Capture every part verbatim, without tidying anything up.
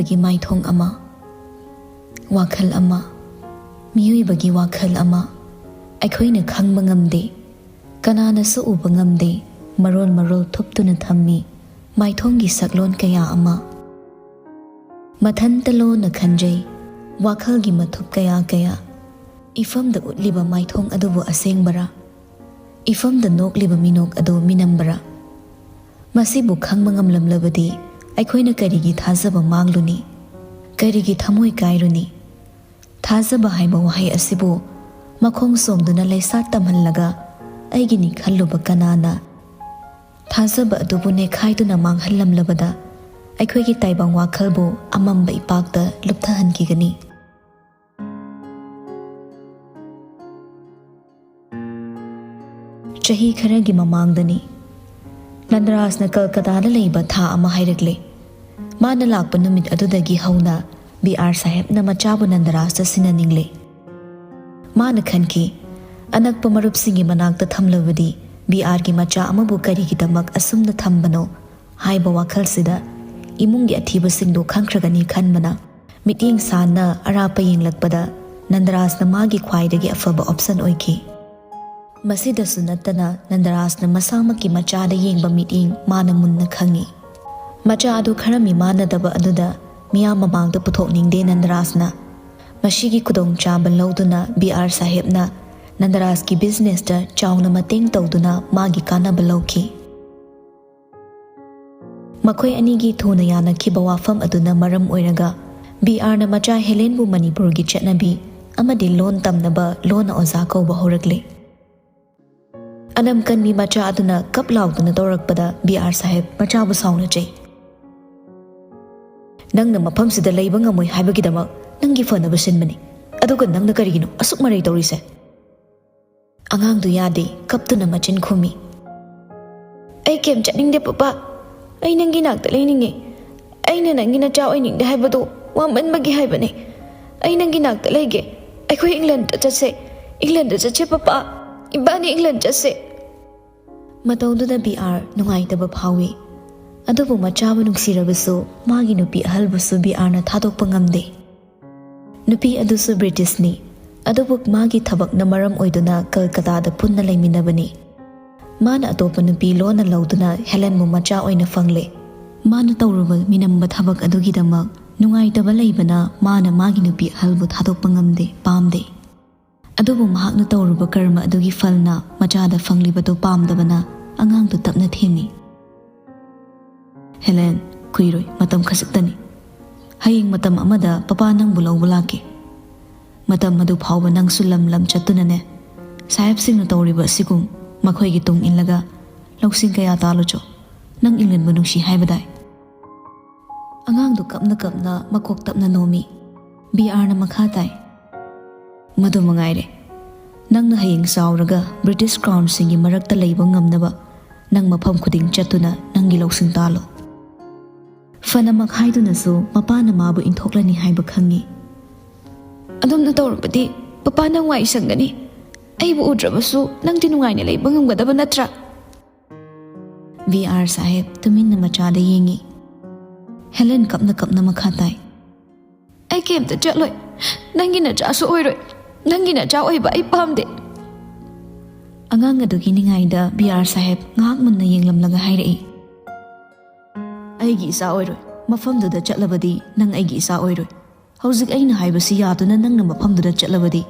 ꯒꯤ ꯃꯥꯏꯊꯣꯡ ꯑꯃ, ꯋꯥꯈꯜ ꯑꯃ, ꯃꯤꯑꯣꯏꯕꯒꯤ ꯋꯥꯈꯜ ꯑꯃ ꯑꯩꯈꯣꯏꯅ ꯈꯪꯕ ꯉꯝꯗꯦ, ꯀꯅꯥꯅꯁꯨ ꯎꯕ ꯉꯝꯗꯦ, ꯃꯔꯣꯜ ꯃꯔꯣꯜ ꯊꯨꯞꯇꯨꯅ ꯊꯝꯃꯤ ꯃꯥꯏꯊꯣꯡꯒꯤ ꯁꯛꯂꯣꯟ ꯀꯌꯥ ꯑꯃ꯫ ꯃꯊꯟꯇ ꯂꯣꯟꯅ ꯈꯟꯖꯩ ꯋꯥꯈꯜꯒꯤ ꯃꯊꯨꯞ ꯀꯌꯥ ꯀꯌꯥ, ꯏꯐꯝꯗ ꯎꯠꯂꯤꯕ ꯃꯥꯏꯊꯣꯡ ꯑꯗꯨꯕꯨ ꯑꯁꯦꯡꯕꯔꯥ? ꯏꯐꯝꯗ ꯅꯣꯛꯂꯤꯕ ꯃꯤꯅꯣꯛ ꯑꯗꯨ ꯃꯤꯅꯝꯕꯔꯥ? ꯃꯁꯤꯕꯨ ꯈꯪꯕ ꯉꯝꯂꯝꯂꯕꯗꯤ ꯑꯩꯈꯣꯏꯅ ꯀꯔꯤꯒꯤ ꯊꯥꯖꯕ ꯃꯥꯡꯂꯨꯅꯤ? ꯀꯔꯤꯒꯤ ꯊꯃꯣꯏ ꯀꯥꯏꯔꯨꯅꯤ? ꯊꯥꯖꯕ ꯍꯥꯏꯕ ꯋꯥꯍꯩ ꯑꯁꯤꯕꯨ ꯃꯈꯣꯡ ꯁꯣꯝꯗꯨꯅ ꯂꯩꯁꯥꯠ ꯇꯝꯍꯜꯂꯒ ꯑꯩꯒꯤꯅꯤ ꯈꯜꯂꯨꯕ ꯀꯅꯥꯅ ꯊꯥꯖꯕ ꯑꯗꯨꯕꯨ ꯅꯦꯈꯥꯏꯗꯨꯅ ꯃꯥꯡꯍꯜꯂꯝꯂꯕꯗ ꯑꯩꯈꯣꯏꯒꯤ ꯇꯥꯏꯕꯪ ꯋꯥꯈꯜꯕꯨ ꯑꯃꯝꯕ ꯏꯄꯥꯛꯇ ꯂꯨꯞꯊꯍꯟꯈꯤꯒꯅꯤ꯫ ꯆꯍꯤ ꯈꯔꯒꯤ ꯃꯃꯥꯡꯗꯅꯤ꯫ ꯅꯟꯗꯔꯥꯖꯅ ꯀꯜꯀꯇꯥꯗ ꯂꯩꯕ ꯊꯥ ꯑꯃ ꯍꯥꯏꯔꯛꯂꯦ꯫ ꯃꯥꯅ ꯂꯥꯛꯄ ꯅꯨꯃꯤꯠ ꯑꯗꯨꯗꯒꯤ ꯍꯧꯅ ꯕꯤ ꯑꯥꯔ ꯁꯥꯍꯦꯕꯅ ꯃꯆꯥꯕꯨ ꯅꯟꯗꯔꯥꯖꯇ ꯁꯤꯟꯅꯅꯤꯡꯂꯦ꯫ ꯃꯥꯅ ꯈꯟꯈꯤ, ꯑꯅꯛꯄ ꯃꯔꯨꯞꯁꯤꯡꯒꯤ ꯃꯅꯥꯛꯇ ꯊꯝꯂꯕꯗꯤ ꯕꯤ ꯑꯥꯔꯒꯤ ꯃꯆꯥ ꯑꯃꯕꯨ ꯀꯔꯤꯒꯤꯗꯃꯛ ꯑꯁꯨꯝꯅ ꯊꯝꯕꯅꯣ ꯍꯥꯏꯕ ꯋꯥꯈꯜꯁꯤꯗ ꯏꯃꯨꯡꯒꯤ ꯑꯊꯤꯕꯁꯤꯡꯗꯨ ꯈꯪꯈ꯭ꯔꯒꯅꯤ ꯈꯟꯕꯅ ꯃꯤꯠꯌꯦꯡ ꯁꯥꯟꯅ ꯑꯔꯥꯞꯄ ꯌꯦꯡꯂꯛꯄꯗ ꯅꯟꯗꯔꯥꯖꯅ ꯃꯥꯒꯤ ꯈ꯭ꯋꯥꯏꯗꯒꯤ ꯑꯐꯕ ꯑꯣꯞꯁꯟ ꯑꯣꯏꯈꯤ꯫ ꯃꯁꯤꯗꯁꯨ ꯅꯠꯇꯅ ꯅꯟꯗꯔꯥꯖꯅ ꯃꯁꯥꯃꯛꯀꯤ ꯃꯆꯥꯗ ꯌꯦꯡꯕ ꯃꯤꯠꯌꯦꯡ ꯃꯥꯅ ꯃꯨꯟꯅ ꯈꯪꯏ꯫ ꯃꯆꯥ ꯑꯗꯨ ꯈꯔ ꯃꯤꯃꯥꯟꯅꯗꯕ ꯑꯗꯨꯗ ꯃꯤꯌꯥꯝ ꯃꯃꯥꯡꯗ ꯄꯨꯊꯣꯛꯅꯤꯡꯗꯦ ꯅꯟꯗꯔꯥꯖꯅ꯫ ꯃꯁꯤꯒꯤ ꯈꯨꯗꯣꯡꯆꯥꯕ ꯂꯧꯗꯨꯅ ꯕꯤ ꯑꯥꯔ ꯁꯥꯍꯦꯕꯅ ꯅꯟꯗꯔꯥꯖꯀꯤ ꯕꯤꯖꯤꯅꯦꯁꯇ ꯆꯥꯎꯅ ꯃꯇꯦꯡ ꯇꯧꯗꯨꯅ ꯃꯥꯒꯤ ꯀꯥꯟꯅꯕ ꯂꯧꯈꯤ꯫ ꯃꯈꯣꯏ ꯑꯅꯤꯒꯤ ꯊꯨꯅ ꯌꯥꯅꯈꯤꯕ ꯋꯥꯐꯝ ꯑꯗꯨꯅ ꯃꯔꯝ ꯑꯣꯏꯔꯒ ꯕꯤ ꯑꯥꯔꯅ ꯃꯆꯥ ꯍꯦꯂꯦꯟꯕꯨ ꯃꯅꯤꯄꯨꯔꯒꯤ ꯆꯠꯅꯕꯤ ꯑꯃꯗꯤ ꯂꯣꯟ ꯇꯝꯅꯕ ꯂꯣꯟꯅ ꯑꯣꯖꯥ ꯀꯧꯕ ꯍꯧꯔꯛꯂꯦ꯫ ꯑꯅꯝ ꯀꯟꯕꯤ ꯃꯆꯥ ꯑꯗꯨꯅ ꯀꯞ ꯂꯥꯎꯗꯨꯅ ꯇꯧꯔꯛꯄꯗ ꯕꯤ ꯑꯥꯔ ꯁꯥꯍꯦꯕ ꯃꯆꯥꯕꯨ ꯁꯥꯎꯅꯖꯩ꯫ "ꯅꯪꯅ ꯃꯐꯝꯁꯤꯗ ꯂꯩꯕ ꯉꯝꯃꯣꯏ ꯍꯥꯏꯕꯒꯤꯗꯃꯛ ꯅꯪꯒꯤ ꯐꯅꯕ ꯁꯤꯟꯕꯅꯤ, ꯑꯗꯨꯒ ꯅꯪꯅ ꯀꯔꯤꯒꯤꯅꯣ ꯑꯁꯨꯛ ꯃꯔꯩ ꯇꯧꯔꯤꯁꯦ?" ꯑꯉꯥꯡꯗꯨ ꯌꯥꯗꯦ, ꯀꯞꯇꯨꯅ ꯃꯆꯤꯟ ꯈꯨꯝꯃꯤ꯫ "ꯑꯩ ꯀꯦꯝ ꯆꯠꯅꯤꯡꯗꯦ ꯄꯄꯥ, ꯑꯩ ꯅꯪꯒꯤ ꯅꯥꯛꯇ ꯂꯩꯅꯤꯡꯉꯦ꯫ ꯑꯩꯅ ꯅꯪꯒꯤ ꯅꯆꯥ ꯑꯣꯏꯅꯤꯡꯗꯦ ꯍꯥꯏꯕꯗꯨ ꯋꯥꯃꯟꯕꯒꯤ ꯍꯥꯏꯕꯅꯦ꯫ ꯑꯩ ꯅꯪꯒꯤ ꯅꯥꯛꯇ ꯂꯩꯒꯦ꯫ ꯑꯩꯈꯣꯏ ꯏꯪꯂꯦꯟꯗ ꯆꯠꯁꯦ, ꯏꯪꯂꯦꯟꯗ ꯆꯠꯁꯦ ꯄꯄꯥ, ꯏꯕꯥꯅꯤ ꯏꯪꯂꯦꯟꯗ ꯆꯠꯁꯦ꯫" ꯃꯇꯧꯗꯨꯗ ꯕꯤ ꯑꯥꯔ ꯅꯨꯡꯉꯥꯏꯇꯕ ꯐꯥꯎꯏ꯫ ꯑꯗꯨꯕꯨ ꯃꯆꯥꯕꯨ ꯅꯨꯡꯁꯤꯔꯕꯁꯨ ꯃꯥꯒꯤ ꯅꯨꯄꯤ ꯑꯍꯜꯕꯨꯁꯨ ꯕꯤ ꯑꯥꯔꯅ ꯊꯥꯗꯣꯛꯄ ꯉꯝꯗꯦ꯫ ꯅꯨꯄꯤ ꯑꯗꯨꯁꯨ ꯕ꯭ꯔꯤꯇꯤꯁꯅꯤ, ꯑꯗꯨꯕꯨ ꯃꯥꯒꯤ ꯊꯕꯛꯅ ꯃꯔꯝ ꯑꯣꯏꯗꯨꯅ ꯀꯜꯀꯇꯥꯗ ꯄꯨꯟꯅ ꯂꯩꯃꯤꯟꯅꯕꯅꯤ꯫ ꯃꯥꯅ ꯑꯇꯣꯞꯄ ꯅꯨꯄꯤ ꯂꯣꯟꯅ ꯂꯧꯗꯨꯅ ꯍꯦꯂꯦꯟꯕꯨ ꯃꯆꯥ ꯑꯣꯏꯅ ꯐꯪꯂꯦ꯫ ꯃꯥꯅ ꯇꯧꯔꯨꯕ ꯃꯤꯅꯝꯕ ꯊꯕꯛ ꯑꯗꯨꯒꯤꯗꯃꯛ ꯅꯨꯡꯉꯥꯏꯇꯕ ꯂꯩꯕꯅ ꯃꯥꯅ ꯃꯥꯒꯤ ꯅꯨꯄꯤ ꯑꯍꯜꯕꯨ ꯊꯥꯗꯣꯛꯄ ꯉꯝꯗꯦ, ꯄꯥꯝꯗꯦ꯫ ꯑꯗꯨꯕꯨ ꯃꯍꯥꯛꯅ ꯇꯧꯔꯨꯕ ꯀꯔꯃ ꯑꯗꯨꯒꯤ ꯐꯜꯅ ꯃꯆꯥꯗ ꯐꯪꯂꯤꯕꯗꯨ ꯄꯥꯝꯗꯕꯅ ꯑꯉꯥꯡꯗꯨ ꯇꯞꯅ ꯊꯦꯝꯃꯤ꯫ "ꯍꯦꯂꯦꯟ, ꯀꯨꯏꯔꯣꯏ, ꯃꯇꯝ ꯈꯖꯤꯛꯇꯅꯤ꯫ ꯍꯌꯦꯡ ꯃꯇꯝ ꯑꯃꯗ ꯄꯄꯥ ꯅꯪꯕꯨ ꯂꯧꯕ ꯂꯥꯛꯀꯦ꯫ ꯃꯇꯝ ꯑꯗꯨ ꯐꯥꯎꯕ ꯅꯪꯁꯨ ꯂꯝ ꯂꯝ ꯆꯠꯇꯨꯅꯅꯦ, ꯁꯥꯍꯦꯕꯁꯤꯡꯅ ꯇꯧꯔꯤꯕ ꯑꯁꯤꯒꯨꯝ ꯃꯈꯣꯏꯒꯤ ꯇꯨꯡ ꯏꯜꯂꯒ ꯂꯧꯁꯤꯡ ꯀꯌꯥ ꯇꯥꯜꯂꯨꯆꯣ꯫ ꯅꯪ ꯏꯪꯂꯦꯟꯕꯨ ꯅꯨꯡꯁꯤ ꯍꯥꯏꯕꯗꯥꯏ?" ꯑꯉꯥꯡꯗꯨ ꯀꯞꯅ ꯀꯞꯅ ꯃꯀꯣꯛ ꯇꯞꯅ ꯅꯣꯝꯃꯤ꯫ ꯕꯤ ꯑꯥꯔꯅ ꯃꯈꯥ ꯇꯥꯏ, "ꯃꯗꯨ ꯃꯉꯥꯏꯔꯦ꯫ ꯅꯪꯅ ꯍꯌꯦꯡ ꯆꯥꯎꯔꯒ ꯕ꯭ꯔꯤꯇꯤꯁ ꯀ꯭ꯔꯥꯎꯟꯁꯤꯡꯒꯤ ꯃꯔꯛꯇ ꯂꯩꯕ ꯉꯝꯅꯕ ꯅꯪ ꯃꯐꯝ ꯈꯨꯗꯤꯡ ꯆꯠꯇꯨꯅ ꯅꯪꯒꯤ ꯂꯧꯁꯤꯡ ꯇꯥꯜꯂꯨ꯫" ꯐꯅꯃꯛ ꯍꯥꯏꯗꯨꯅꯁꯨ ꯃꯄꯥꯅ ꯃꯥꯕꯨ ꯏꯟꯊꯣꯛꯂꯅꯤ ꯍꯥꯏꯕ ꯈꯪꯉꯤ꯫ "ꯑꯗꯨꯝꯅ ꯇꯧꯔꯕꯗꯤ ꯄꯄꯥ ꯅꯪ ꯋꯥꯏ ꯁꯪꯒꯅꯤ꯫ ꯑꯩꯕꯨ ꯎꯗ꯭ꯔꯕꯁꯨ ꯅꯪꯗꯤ ꯅꯨꯡꯉꯥꯏꯅ ꯂꯩꯕ ꯉꯝꯒꯗꯕ ꯅꯠꯇ꯭ꯔꯥ?" ꯕꯤ ꯑꯥꯔ ꯁꯥꯍꯦꯕ ꯇꯨꯃꯤꯟꯅ ꯃꯆꯥꯗ ꯌꯦꯡꯉꯤ꯫ ꯍꯦꯂꯦꯟ ꯀꯞꯅ ꯀꯞꯅ ꯃꯈꯥ ꯇꯥꯏ, "ꯑꯩ ꯀꯩꯝꯇ ꯆꯠꯂꯣꯏ꯫ ꯅꯪꯒꯤ ꯅꯆꯥꯁꯨ ꯑꯣꯏꯔꯣꯏ꯫ ꯅꯪꯒꯤ ꯅꯆꯥ ꯑꯣꯏꯕ ꯑꯩ ꯄꯥꯝꯗꯦ꯫" ꯑꯉꯥꯡ ꯑꯗꯨꯒꯤ ꯅꯤꯡꯉꯥꯏꯗ ꯕꯤ ꯑꯥꯔ ꯁꯥꯍꯦꯕ ꯉꯥꯏꯍꯥꯛ ꯃꯨꯟꯅ ꯌꯦꯡꯂꯝꯂꯒ ꯍꯥꯏꯔꯛꯏ, "ꯑꯩꯒꯤ ꯏꯆꯥ ꯑꯣꯏꯔꯣꯏ꯫ ꯃꯐꯝꯗꯨꯗ ꯆꯠꯂꯕꯗꯤ ꯅꯪ ꯑꯩꯒꯤ ꯏꯆꯥ ꯑꯣꯏꯔꯣꯏ꯫ ꯍꯧꯖꯤꯛ ꯑꯩꯅ ꯍꯥꯏꯕꯁꯤ ꯌꯥꯗꯨꯅ ꯅꯪꯅ ꯃꯐꯝꯗꯨꯗ ꯆꯠꯂꯕꯗꯤ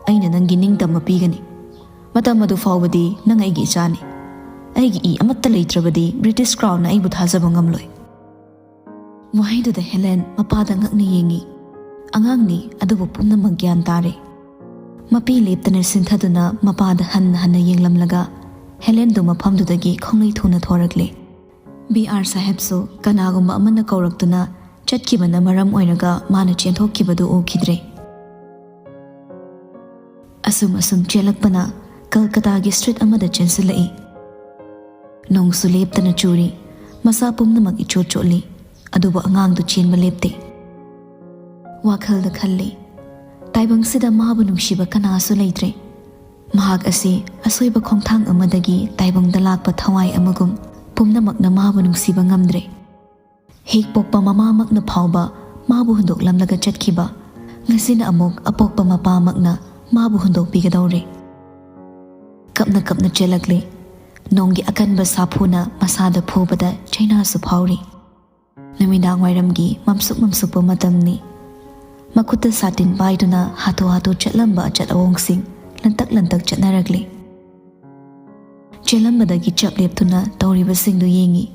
ꯑꯩꯅ ꯅꯪꯒꯤ ꯅꯤꯡꯇꯝꯕ ꯄꯤꯒꯅꯤ꯫ ꯃꯇꯝ ꯑꯗꯨ ꯐꯥꯎꯕꯗꯤ ꯅꯪ ꯑꯩꯒꯤ ꯏꯆꯥꯅꯤ꯫ ꯑꯩꯒꯤ ꯏ ꯑꯃꯠꯇ ꯂꯩꯇ꯭ꯔꯕꯗꯤ ꯕ꯭ꯔꯤꯇꯤꯁ ꯀ꯭ꯔꯥꯎꯟꯅ ꯑꯩꯕꯨ ꯊꯥꯖꯕ ꯉꯝꯂꯣꯏ꯫" ꯋꯥꯍꯩꯗꯨꯗ ꯍꯦꯂꯦꯟ ꯃꯄꯥꯗ ꯉꯛꯅ ꯌꯦꯡꯉꯤ꯫ ꯑꯉꯥꯡꯅꯤ, ꯑꯗꯨꯕꯨ ꯄꯨꯝꯅꯃꯛ ꯒ꯭ꯌꯥꯟ ꯇꯥꯔꯦ꯫ ꯃꯄꯤ ꯂꯦꯞꯇꯅ ꯁꯤꯟꯊꯗꯨꯅ ꯃꯄꯥꯗ ꯍꯟꯅ ꯍꯟꯅ ꯌꯦꯡꯂꯝꯂꯒ ꯍꯦꯂꯦꯟꯗꯨ ꯃꯐꯝꯗꯨꯗꯒꯤ ꯈꯣꯡꯂꯩ ꯊꯨꯅ ꯊꯣꯔꯛꯂꯦ꯫ ꯕꯤ ꯑꯥꯔ ꯁꯥꯍꯦꯕꯁꯨ ꯀꯅꯥꯒꯨꯝꯕ ꯑꯃꯅ ꯀꯧꯔꯛꯇꯨꯅ ꯆꯠꯈꯤꯕꯅ ꯃꯔꯝ ꯑꯣꯏꯔꯒ ꯃꯥꯅ ꯆꯦꯟꯊꯣꯛꯈꯤꯕꯗꯨ ꯎꯈꯤꯗ꯭ꯔꯦ꯫ ꯑꯁꯨꯝ ꯑꯁꯨꯝ ꯆꯦꯜꯂꯛꯄꯅ ꯀꯜꯀꯇꯥꯒꯤ ꯁ꯭ꯇ꯭ꯔꯤꯠ ꯑꯃꯗ ꯆꯦꯟꯁꯤꯜꯂꯛꯏ꯫ ꯅꯣꯡꯁꯨ ꯂꯦꯞꯇꯅ ꯆꯨꯔꯤ꯫ ꯃꯁꯥ ꯄꯨꯝꯅꯃꯛ ꯏꯆꯣꯠ ꯆꯣꯠꯂꯤ꯫ ꯑꯗꯨꯕꯨ ꯑꯉꯥꯡꯗꯨ ꯆꯦꯟꯕ ꯂꯦꯞꯇꯦ꯫ ꯋꯥꯈꯜꯗ ꯈꯜꯂꯤ, "ꯇꯥꯏꯕꯪꯁꯤꯗ ꯃꯥꯕꯨ ꯅꯨꯡꯁꯤꯕ ꯀꯅꯥꯁꯨ ꯂꯩꯇ꯭ꯔꯦ꯫ ꯃꯍꯥꯛ ꯑꯁꯤ ꯑꯁꯣꯏꯕ ꯈꯣꯡꯊꯥꯡ ꯑꯃꯗꯒꯤ ꯇꯥꯏꯕꯪꯗ ꯂꯥꯛꯄ ꯊꯋꯥꯏ ꯑꯃꯒꯨꯝ ꯄꯨꯝꯅꯃꯛꯅ ꯃꯥꯕꯨ ꯅꯨꯡꯁꯤꯕ ꯉꯝꯗ꯭ꯔꯦ꯫ ꯍꯦꯛ ꯄꯣꯛꯄ ꯃꯃꯥꯃꯛꯅ ꯐꯥꯎꯕ ꯃꯥꯕꯨ ꯍꯨꯟꯗꯣꯛꯂꯝꯂꯒ ꯆꯠꯈꯤꯕ, ꯉꯁꯤꯅ ꯑꯃꯨꯛ ꯑꯄꯣꯛꯄ ꯃꯄꯥꯃꯛꯅ ꯃꯥꯕꯨ ꯍꯨꯟꯗꯣꯛꯄꯤꯒꯗꯧꯔꯦ꯫ ꯀꯞꯅ ꯀꯞꯅ ꯆꯦꯜꯂꯛꯂꯦ꯫ ꯅꯣꯡꯒꯤ ꯑꯀꯟꯕ ꯁꯥꯐꯨꯅ ꯃꯁꯥꯗ ꯐꯨꯕꯗ ꯆꯩꯅꯥꯁꯨ ꯐꯥꯎꯔꯤ꯫ ꯅꯨꯃꯤꯗꯥꯡ ꯋꯥꯏꯔꯝꯒꯤ ꯃꯝꯁꯨꯛ ꯃꯝꯁꯨꯛꯄ ꯃꯇꯝꯅꯤ꯫ ꯃꯈꯨꯠꯇ ꯁꯥꯇꯤꯟ ꯄꯥꯏꯗꯨꯅ ꯍꯥꯊꯨ ꯍꯥꯊꯨ ꯆꯠꯂꯝꯕ ꯑꯆꯠ ꯑꯋꯣꯡꯁꯤꯡ ꯂꯟꯇꯛ ꯂꯟꯇꯛ ꯆꯠꯅꯔꯛꯂꯤ꯫ ꯆꯦꯜꯂꯝꯕꯗꯒꯤ ꯆꯞ ꯂꯦꯞꯇꯨꯅ ꯇꯧꯔꯤꯕꯁꯤꯡꯗꯨ ꯌꯦꯡꯏ꯫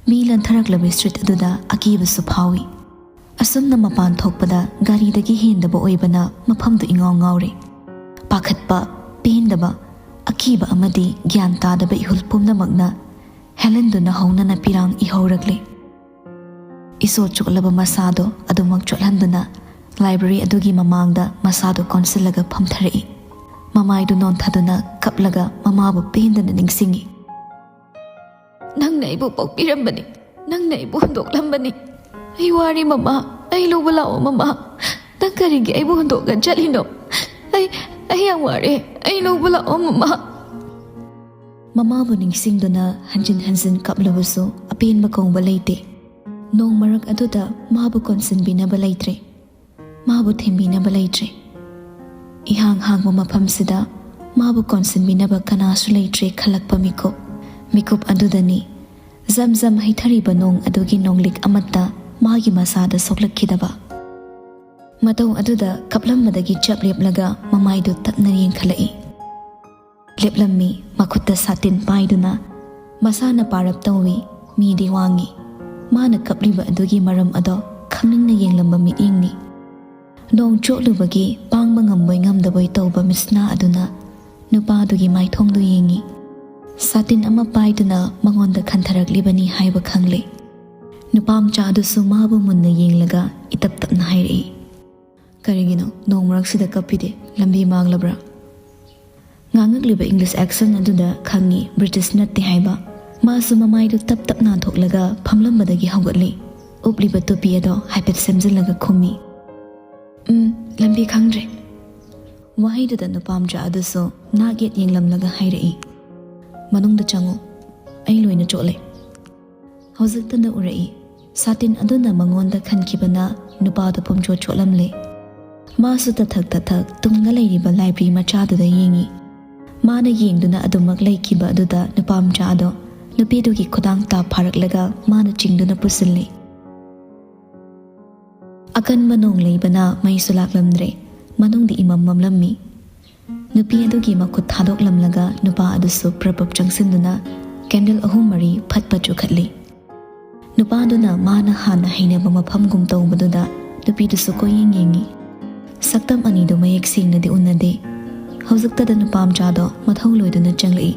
ꯃꯤ ꯂꯟꯊꯔꯛꯂꯕ ꯁ꯭ꯇ꯭ꯔꯤꯠ ꯑꯗꯨꯗ ꯑꯀꯤꯕꯁꯨ ꯐꯥꯎꯏ꯫ ꯑꯁꯨꯝꯅ ꯃꯄꯥꯟ ꯊꯣꯛꯄꯗ ꯒꯥꯔꯤꯗꯒꯤ ꯍꯦꯟꯗꯕ ꯑꯣꯏꯕꯅ ꯃꯐꯝꯗꯨ ꯏꯉꯥꯎ ꯉꯥꯎꯔꯦ꯫ ꯄꯥꯈꯠꯄ, ꯄꯦꯟꯗꯕ, ꯑꯀꯤꯕ ꯑꯃꯗꯤ ꯒ꯭ꯌꯥꯟ ꯇꯥꯗꯕ ꯏꯍꯨꯜ ꯄꯨꯝꯅꯃꯛꯅ ꯍꯦꯂꯦꯟꯗꯨꯅ ꯍꯧꯅꯅ ꯄꯤꯔꯥꯡ ꯏꯍꯧꯔꯛꯂꯦ꯫ ꯏꯁꯣ ꯆꯣꯠꯂꯕ ꯃꯁꯥꯗꯣ ꯑꯗꯨꯃꯛ ꯆꯣꯠꯍꯟꯗꯨꯅ ꯂꯥꯏꯕ꯭ꯔꯦꯔꯤ ꯑꯗꯨꯒꯤ ꯃꯃꯥꯡꯗ ꯃꯁꯥꯗꯣ ꯀꯣꯟꯁꯤꯜꯂꯒ ꯐꯝꯊꯔꯛꯏ꯫ ꯃꯃꯥꯏꯗꯨ ꯅꯣꯟꯊꯗꯨꯅ ꯀꯞꯂꯒ ꯃꯃꯥꯕꯨ ꯄꯦꯟꯗꯅ ꯅꯤꯡꯁꯤꯡꯏ꯫ "ꯅꯪꯅ ꯑꯩꯕꯨ ꯄꯣꯛꯄꯤꯔꯝꯕꯅꯤ, ꯅꯪꯅ ꯑꯩꯕꯨ ꯍꯨꯟꯗꯣꯛꯂꯝꯕꯅꯤ꯫ ꯑꯩ ꯋꯥꯔꯦ ꯃꯃꯥ, ꯑꯩ ꯂꯧꯕ ꯂꯥꯛꯑꯣ ꯃꯃꯥ꯫ ꯅꯪ ꯀꯔꯤꯒꯤ ꯑꯩꯕꯨ ꯍꯨꯟꯗꯣꯛꯑꯒ ꯆꯠꯂꯤꯅꯣ? ꯑꯩ, ꯑꯩ ꯌꯥꯝ ꯋꯥꯔꯦ, ꯑꯩ ꯂꯧꯕ ꯂꯥꯛꯑꯣ ꯃꯃꯥ꯫" ꯃꯃꯥꯕꯨ ꯅꯤꯡꯁꯤꯡꯗꯨꯅ ꯍꯟꯖꯤꯟ ꯍꯟꯖꯤꯟ ꯀꯞꯂꯕꯁꯨ ꯑꯄꯦꯟꯕ ꯀꯧꯕ ꯂꯩꯇꯦ꯫ ꯅꯣꯡ ꯃꯔꯛ ꯑꯗꯨꯗ ꯃꯥꯕꯨ ꯀꯣꯟꯁꯤꯟꯕꯤꯅꯕ ꯂꯩꯇ꯭ꯔꯦ, ꯃꯥꯕꯨ ꯊꯦꯝꯕꯤꯅꯕ ꯂꯩꯇ꯭ꯔꯦ꯫ ꯏꯍꯥꯡ ꯍꯥꯡꯕ ꯃꯐꯝꯁꯤꯗ ꯃꯥꯕꯨ ꯀꯣꯟꯁꯤꯟꯕꯤꯅꯕ ꯀꯅꯥꯁꯨ ꯂꯩꯇ꯭ꯔꯦ ꯈꯜꯂꯛꯄ ꯃꯤꯀꯨꯞ, ꯃꯤꯀꯨꯞ ꯑꯗꯨꯗꯅꯤ ꯖꯝ ꯖꯝ ꯍꯩꯊꯔꯤꯕ ꯅꯣꯡ ꯑꯗꯨꯒꯤ ꯅꯣꯡꯂꯤꯛ ꯑꯃꯠꯇ ꯃꯥꯒꯤ ꯃꯁꯥꯗ ꯁꯣꯛꯂꯛꯈꯤꯗꯕ꯫ ꯃꯇꯧ ꯑꯗꯨꯗ ꯀꯞꯂꯝꯕꯗꯒꯤ ꯆꯞ ꯂꯦꯞꯂꯒ ꯃꯃꯥꯏꯗꯨ ꯇꯞꯅ ꯌꯦꯡꯈꯠꯂꯛꯏ꯫ ꯂꯦꯞꯂꯝꯃꯤ, ꯃꯈꯨꯠꯇ ꯁꯥꯇꯤꯟ ꯄꯥꯏꯗꯨꯅ꯫ ꯃꯁꯥꯅ ꯄꯥꯔꯞ ꯇꯧꯏ, ꯃꯤꯗꯤ ꯋꯥꯡꯉꯤ꯫ ꯃꯥꯅ ꯀꯞꯂꯤꯕ ꯑꯗꯨꯒꯤ ꯃꯔꯝ ꯑꯗꯣ ꯈꯪꯅꯤꯡꯅ ꯌꯦꯡꯂꯝꯕ ꯃꯤꯠꯌꯦꯡꯅꯤ꯫ ꯅꯣꯡ ꯆꯣꯠꯂꯨꯕꯒꯤ ꯄꯥꯡꯕ ꯉꯝꯕꯣꯏ ꯉꯝꯗꯕꯣꯏ ꯇꯧꯕ ꯃꯤꯠꯁꯅꯥ ꯑꯗꯨꯅ ꯅꯨꯄꯥꯗꯨꯒꯤ ꯃꯥꯏꯊꯣꯡꯗꯨ ꯌꯦꯡꯉꯤ꯫ ꯁꯥꯇꯤꯟ ꯑꯃ ꯄꯥꯏꯗꯨꯅ ꯃꯉꯣꯟꯗ ꯈꯟꯊꯔꯛꯂꯤꯕꯅꯤ ꯍꯥꯏꯕ ꯈꯪꯂꯦ꯫ ꯅꯨꯄꯥ ꯃꯆꯥ ꯑꯗꯨꯁꯨ ꯃꯥꯕꯨ ꯃꯨꯟꯅ ꯌꯦꯡꯂꯒ ꯏꯇꯞ ꯇꯞꯅ ꯍꯥꯏꯔꯛꯏ, "ꯀꯔꯤꯒꯤꯅꯣ ꯅꯣꯡ ꯃꯔꯛꯁꯤꯗ ꯀꯞꯄꯤꯗꯤ? ꯂꯝꯕꯤ ꯃꯥꯡꯂꯕ꯭ꯔꯥ?" ꯉꯥꯡꯉꯛꯂꯤꯕ ꯏꯪꯂꯤꯁ ꯑꯦꯛꯁꯦꯟ ꯑꯗꯨꯗ ꯈꯪꯉꯤ ꯕ꯭ꯔꯤꯇꯤꯁ ꯅꯠꯇꯦ ꯍꯥꯏꯕ꯫ ꯃꯥꯁꯨ ꯃꯃꯥꯏꯗꯨ ꯇꯞ ꯇꯞ ꯅꯥꯟꯊꯣꯛꯂꯒ ꯐꯝꯂꯝꯕꯗꯒꯤ ꯍꯧꯒꯠꯂꯤ꯫ ꯎꯞꯂꯤꯕ ꯇꯨꯄꯤ ꯑꯗꯣ ꯍꯥꯏꯐꯦꯠ ꯁꯦꯝꯖꯤꯜꯂꯒ ꯈꯨꯝꯃꯤ, "ꯎꯝ, ꯂꯝꯕꯤ ꯈꯪꯗ꯭ꯔꯦ꯫" ꯋꯥꯍꯩꯗꯨꯗ ꯅꯨꯄꯥ ꯃꯆꯥ ꯑꯗꯨꯁꯨ ꯅꯥꯛ ꯌꯦꯠ ꯌꯦꯡꯂꯝꯂꯒ ꯍꯥꯏꯔꯛꯏ, "ꯃꯅꯨꯡꯗ ꯆꯪꯉꯨ, ꯑꯩ ꯂꯣꯏꯅ ꯆꯣꯠꯂꯦ꯫ ꯍꯧꯖꯤꯛꯇꯅ ꯎꯔꯛꯏ, ꯁꯥꯇꯤꯟ ꯑꯗꯨꯅ ꯃꯉꯣꯟꯗ ꯈꯟꯈꯤꯕꯅ ꯅꯨꯄꯥꯗꯨ ꯄꯨꯝꯆꯣꯠ ꯆꯣꯠꯂꯝꯂꯦ꯫ ꯃꯥꯁꯨ ꯇꯊꯛ ꯇꯊꯛ ꯇꯨꯝꯒ ꯂꯩꯔꯤꯕ library ꯃꯆꯥꯗꯨꯗ ꯌꯦꯡꯉꯤ꯫ ꯃꯥꯅ ꯌꯦꯡꯗꯨꯅ ꯑꯗꯨꯃꯛ ꯂꯩꯈꯤꯕ ꯑꯗꯨꯗ ꯅꯨꯄꯥ ꯃꯆꯥ ꯑꯗꯣ ꯅꯨꯄꯤꯗꯨꯒꯤ ꯈꯨꯗꯥꯡ ꯇꯥꯞ ꯐꯥꯔꯛꯂꯒ ꯃꯥꯅ ꯆꯤꯡꯗꯨꯅ ꯄꯨꯁꯤꯜꯂꯤ꯫ ꯑꯀꯟꯕ ꯅꯣꯡ ꯂꯩꯕꯅ ꯃꯩꯁꯨ ꯂꯥꯛꯂꯝꯗ꯭ꯔꯦ꯫ ꯃꯅꯨꯡꯗ ꯏꯃꯝ ꯃꯝꯂꯝꯃꯤ꯫ ꯅꯨꯄꯤ ꯑꯗꯨꯒꯤ ꯃꯈꯨꯠ ꯊꯥꯗꯣꯛꯂꯝꯂꯒ ꯅꯨꯄꯥ ꯑꯗꯨꯁꯨ ꯄ꯭ꯔꯞ ꯄ꯭ꯔꯞ ꯆꯪꯁꯤꯟꯗꯨꯅ candle ꯑꯍꯨꯝ ꯃꯔꯤ ꯐꯠ ꯐꯠ ꯆꯨꯈꯠꯂꯤ꯫ ꯅꯨꯄꯥꯗꯨꯅ ꯃꯥꯅ ꯍꯥꯟꯅ ꯍꯩꯅꯕ ꯃꯐꯝꯒꯨꯝ ꯇꯧꯕꯗꯨꯗ ꯅꯨꯄꯤꯗꯨꯁꯨ ꯀꯣꯏꯌꯦꯡ ꯌꯦꯡꯉꯤ꯫ ꯁꯛꯇꯝ ꯑꯅꯤꯗꯨ ꯃꯌꯦꯛ ꯁꯦꯡꯅꯗꯤ ꯎꯅꯗꯦ꯫ ꯍꯧꯖꯤꯛꯇꯗ ꯅꯨꯄꯥ ꯃꯆꯥꯗꯣ ꯃꯊꯧ ꯂꯣꯏꯗꯨꯅ ꯆꯪꯂꯛꯏ꯫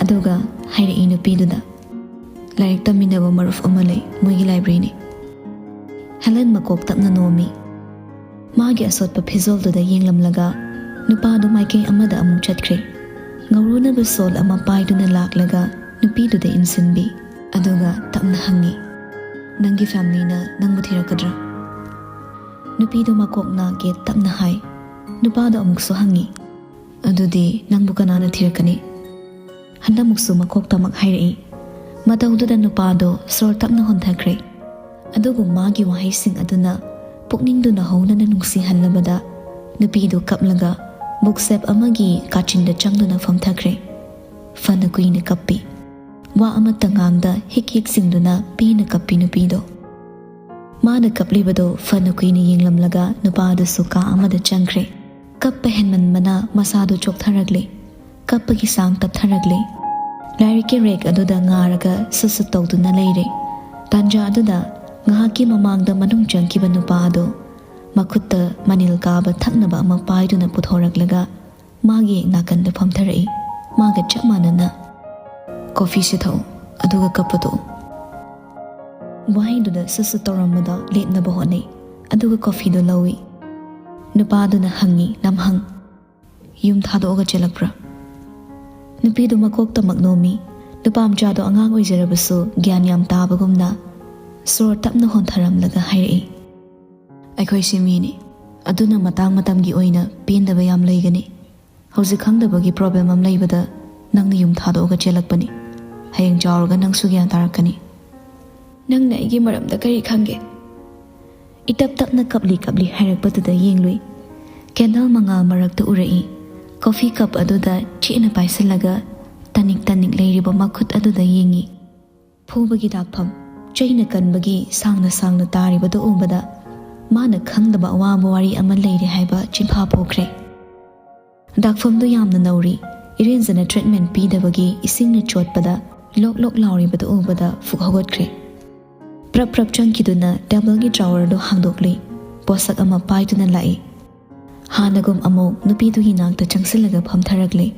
ꯑꯗꯨꯒ ꯍꯥꯏꯔꯛꯏ ꯅꯨꯄꯤꯗꯨꯗ, "ꯂꯥꯏꯔꯤꯛ ꯇꯝꯃꯤꯟꯅꯕ ꯃꯔꯨꯞ ꯑꯃ ꯂꯩ, ꯃꯣꯏꯒꯤ library ꯅꯤ꯫" ꯍꯦꯂꯦꯟ ꯃꯀꯣꯛ ꯇꯞꯅ ꯅꯣꯝꯃꯤ꯫ ꯃꯥꯒꯤ ꯑꯁꯣꯠꯄ ꯐꯤꯖꯣꯜꯗꯨꯗ ꯌꯦꯡꯂꯝꯂꯒ ꯅꯨꯄꯥꯗꯨ ꯃꯥꯏꯀꯩ ꯑꯃꯗ ꯑꯃꯨꯛ ꯆꯠꯈ꯭ꯔꯦ꯫ ꯉꯧꯔꯨꯅꯕ ꯁꯣꯜ ꯑꯃ ꯄꯥꯏꯗꯨꯅ ꯂꯥꯛꯂꯒ ꯅꯨꯄꯤꯗꯨꯗ ꯏꯟꯁꯤꯟꯕꯤ꯫ ꯑꯗꯨꯒ ꯇꯞꯅ ꯍꯪꯉꯤ, "ꯅꯪꯒꯤ family ꯅ ꯅꯪꯕꯨ ꯊꯤꯔꯛꯀꯗ꯭ꯔꯥ?" ꯅꯨꯄꯤꯗꯨ ꯃꯀꯣꯛ ꯅꯥꯒꯦ ꯇꯞꯅ ꯍꯥꯏ꯫ ꯅꯨꯄꯥꯗꯨ ꯑꯃꯨꯛꯁꯨ ꯍꯪꯉꯤ, "ꯑꯗꯨꯗꯤ ꯅꯪꯕꯨ ꯀꯅꯥꯅ ꯊꯤꯔꯛꯀꯅꯤ?" ꯍꯟꯗꯛꯃꯨꯛꯁꯨ ꯃꯀꯣꯛ ꯇꯃꯛ ꯍꯥꯏꯔꯛꯏ꯫ ꯃꯇꯧꯗꯨꯗ ꯅꯨꯄꯥꯗꯣ ꯁꯣꯔ ꯇꯞꯅ ꯍꯣꯟꯊꯈ꯭ꯔꯦ꯫ ꯑꯗꯨꯕꯨ ꯃꯥꯒꯤ ꯋꯥꯍꯩꯁꯤꯡ ꯑꯗꯨꯅ ꯄꯨꯛꯅꯤꯡꯗꯨ ꯅꯧꯍꯧꯅꯅ ꯅꯨꯡꯁꯤꯍꯜꯂꯕꯗ ꯅꯨꯄꯤꯗꯨ ꯀꯞꯂꯒ bookshelf ꯑꯃꯒꯤ ꯀꯥꯆꯤꯟꯗ ꯆꯪꯗꯨꯅ ꯐꯝꯊꯈ꯭ꯔꯦ꯫ ꯐꯅ ꯀꯨꯏꯅ ꯀꯞꯄꯤ꯫ ꯋꯥ ꯑꯃꯠꯇ ꯉꯥꯡꯗ ꯍꯤꯛ ꯍꯤꯛ ꯆꯤꯡꯗꯨꯅ ꯄꯦꯟꯅ ꯀꯞꯄꯤ ꯅꯨꯄꯤꯗꯣ꯫ ꯃꯥꯅ ꯀꯞꯂꯤꯕꯗꯣ ꯐꯅ ꯀꯨꯏꯅ ꯌꯦꯡꯂꯝꯂꯒ ꯅꯨꯄꯥ ꯑꯗꯨꯁꯨ ꯀꯥ ꯑꯃꯗ ꯆꯪꯈ꯭ꯔꯦ꯫ ꯀꯞꯄ ꯍꯦꯟꯃꯟꯕꯅ ꯃꯁꯥꯗꯨ ꯆꯣꯛꯊꯔꯛꯂꯦ꯫ ꯀꯞꯄꯒꯤ ꯆꯥꯡ ꯇꯞꯊꯔꯛꯂꯦ꯫ ꯂꯥꯏꯔꯤꯛꯀꯤ rack ꯑꯗꯨꯗ ꯉꯥꯔꯒ ꯁꯨꯠ ꯁꯨꯠ ꯇꯧꯗꯨꯅ ꯂꯩꯔꯦ꯫ ꯇꯥꯟꯖꯥ ꯑꯗꯨꯗ ꯉꯥꯏꯍꯥꯛꯀꯤ ꯃꯃꯥꯡꯗ ꯃꯅꯨꯡ ꯆꯪꯈꯤꯕ ꯅꯨꯄꯥ ꯑꯗꯣ ꯃꯈꯨꯠꯇ ꯃꯅꯤꯜ ꯀꯥꯕ ꯊꯛꯅꯕ ꯑꯃ ꯄꯥꯏꯗꯨꯅ ꯄꯨꯊꯣꯔꯛꯂꯒ ꯃꯥꯒꯤ ꯅꯥꯀꯟꯗ ꯐꯝꯊꯔꯛꯏ꯫ ꯃꯥꯒ ꯆꯞ ꯃꯥꯟꯅꯅ, "Coffee ꯁꯦ ꯊꯛꯎ, ꯑꯗꯨꯒ ꯀꯞꯄ ꯇꯣꯛꯎ꯫" ꯋꯥꯍꯩꯗꯨꯗ ꯁꯨꯠ ꯁꯨꯠ ꯇꯧꯔꯝꯕꯗꯣ ꯂꯦꯞꯅꯕ ꯍꯣꯠꯅꯩ, ꯑꯗꯨꯒ coffee ꯗꯣ ꯂꯧꯏ꯫ ꯅꯨꯄꯥꯗꯨꯅ ꯍꯪꯉꯤ, ꯅꯝꯍꯪ, "ꯌꯨꯝ ꯊꯥꯗꯣꯛꯑꯒ ꯆꯦꯜꯂꯛꯄ꯭ꯔꯥ?" ꯅꯨꯄꯤꯗꯨ ꯃꯀꯣꯛ ꯇꯃꯛ ꯅꯣꯝꯃꯤ꯫ ꯅꯨꯄꯥ ꯃꯆꯥꯗꯣ ꯑꯉꯥꯡ ꯑꯣꯏꯖꯔꯕꯁꯨ ꯒ꯭ꯌꯥꯟ ꯌꯥꯝ ꯇꯥꯕꯒꯨꯝꯅ ꯁꯣꯔ ꯇꯞꯅ ꯍꯣꯟꯊꯔꯝꯂꯒ ꯍꯥꯏꯔꯛꯏ, "ꯑꯩꯈꯣꯏꯁꯦ ꯃꯤꯅꯤ, ꯑꯗꯨꯅ ꯃꯇꯥꯡ ꯃꯇꯝꯒꯤ ꯑꯣꯏꯅ ꯄꯦꯟꯗꯕ ꯌꯥꯝ ꯂꯩꯒꯅꯤ꯫ ꯍꯧꯖꯤꯛ ꯈꯪꯗꯕꯒꯤ problem ꯑꯃ ꯂꯩꯕꯗ ꯅꯪꯅ ꯌꯨꯝ ꯊꯥꯗꯣꯛꯑꯒ ꯆꯦꯜꯂꯛꯄꯅꯤ꯫ ꯍꯌꯦꯡ ꯆꯥꯎꯔꯒ ꯅꯪꯁꯨ ꯒ꯭ꯌꯥꯟ ꯇꯥꯔꯛꯀꯅꯤ꯫ ꯅꯪꯅ ꯑꯩꯒꯤ ꯃꯔꯝꯗ ꯀꯔꯤ ꯈꯪꯒꯦ? ꯏꯇꯞ ꯇꯞꯅ ꯀꯞꯂꯤ ꯀꯞꯂꯤ ꯍꯥꯏꯔꯛꯄꯗꯨꯗ ꯌꯦꯡꯂꯨꯏ꯫ ꯀꯦꯟꯗꯜ ꯃꯉꯥꯜ ꯃꯔꯛꯇ ꯎꯔꯛꯏ꯫ ꯀꯣꯐꯤ ꯀꯞ ꯑꯗꯨꯗ ꯆꯦꯠꯅ ꯄꯥꯏꯁꯤꯜꯂꯒ ꯇꯅꯤꯛ ꯇꯅꯤꯛ ꯂꯩꯔꯤꯕ ꯃꯈꯨꯠ ꯑꯗꯨꯗ ꯌꯦꯡꯉꯤ꯫ ꯐꯨꯕꯒꯤ ꯗꯥꯛꯐꯝ, ꯆꯩꯅ ꯀꯟꯕꯒꯤ ꯁꯥꯡꯅ ꯁꯥꯡꯅ ꯇꯥꯔꯤꯕꯗꯨ ꯎꯕꯗ ꯃꯥꯅ ꯈꯪꯗꯕ ꯑꯋꯥꯕ ꯋꯥꯔꯤ ꯑꯃ ꯂꯩꯔꯦ ꯍꯥꯏꯕ ꯆꯤꯟꯐꯥ ꯄꯣꯛꯈ꯭ꯔꯦ꯫ ꯗꯥꯛꯐꯝꯗꯨ ꯌꯥꯝꯅ ꯅꯧꯔꯤ꯫ ꯏꯔꯦꯟꯖꯅ ꯇ꯭ꯔꯤꯠꯃꯦꯟ ꯄꯤꯗꯕꯒꯤ ꯏꯁꯤꯡꯅ ꯆꯣꯠꯄꯗ ꯂꯣꯛ ꯂꯣꯛ ꯂꯥꯎꯔꯤꯕꯗꯨ ꯎꯕꯗ ꯐꯨꯛ ꯍꯧꯒꯠꯈ꯭ꯔꯦ꯫ ꯄ꯭ꯔꯞ ꯄ꯭ꯔꯞ ꯆꯪꯈꯤꯗꯨꯅ ꯇꯦꯕꯜꯒꯤ ꯗ꯭ꯔꯥꯋꯔꯗꯨ ꯍꯥꯡꯗꯣꯛꯂꯤ꯫ ꯄꯣꯠꯁꯛ ꯑꯃ ꯄꯥꯏꯗꯨꯅ ꯂꯥꯛꯏ꯫ ꯍꯥꯟꯅꯒꯨꯝ ꯑꯃꯨꯛ ꯅꯨꯄꯤꯗꯨꯒꯤ ꯅꯥꯛꯇ ꯆꯪꯁꯤꯜꯂꯒ ꯐꯝꯊꯔꯛꯂꯤ꯫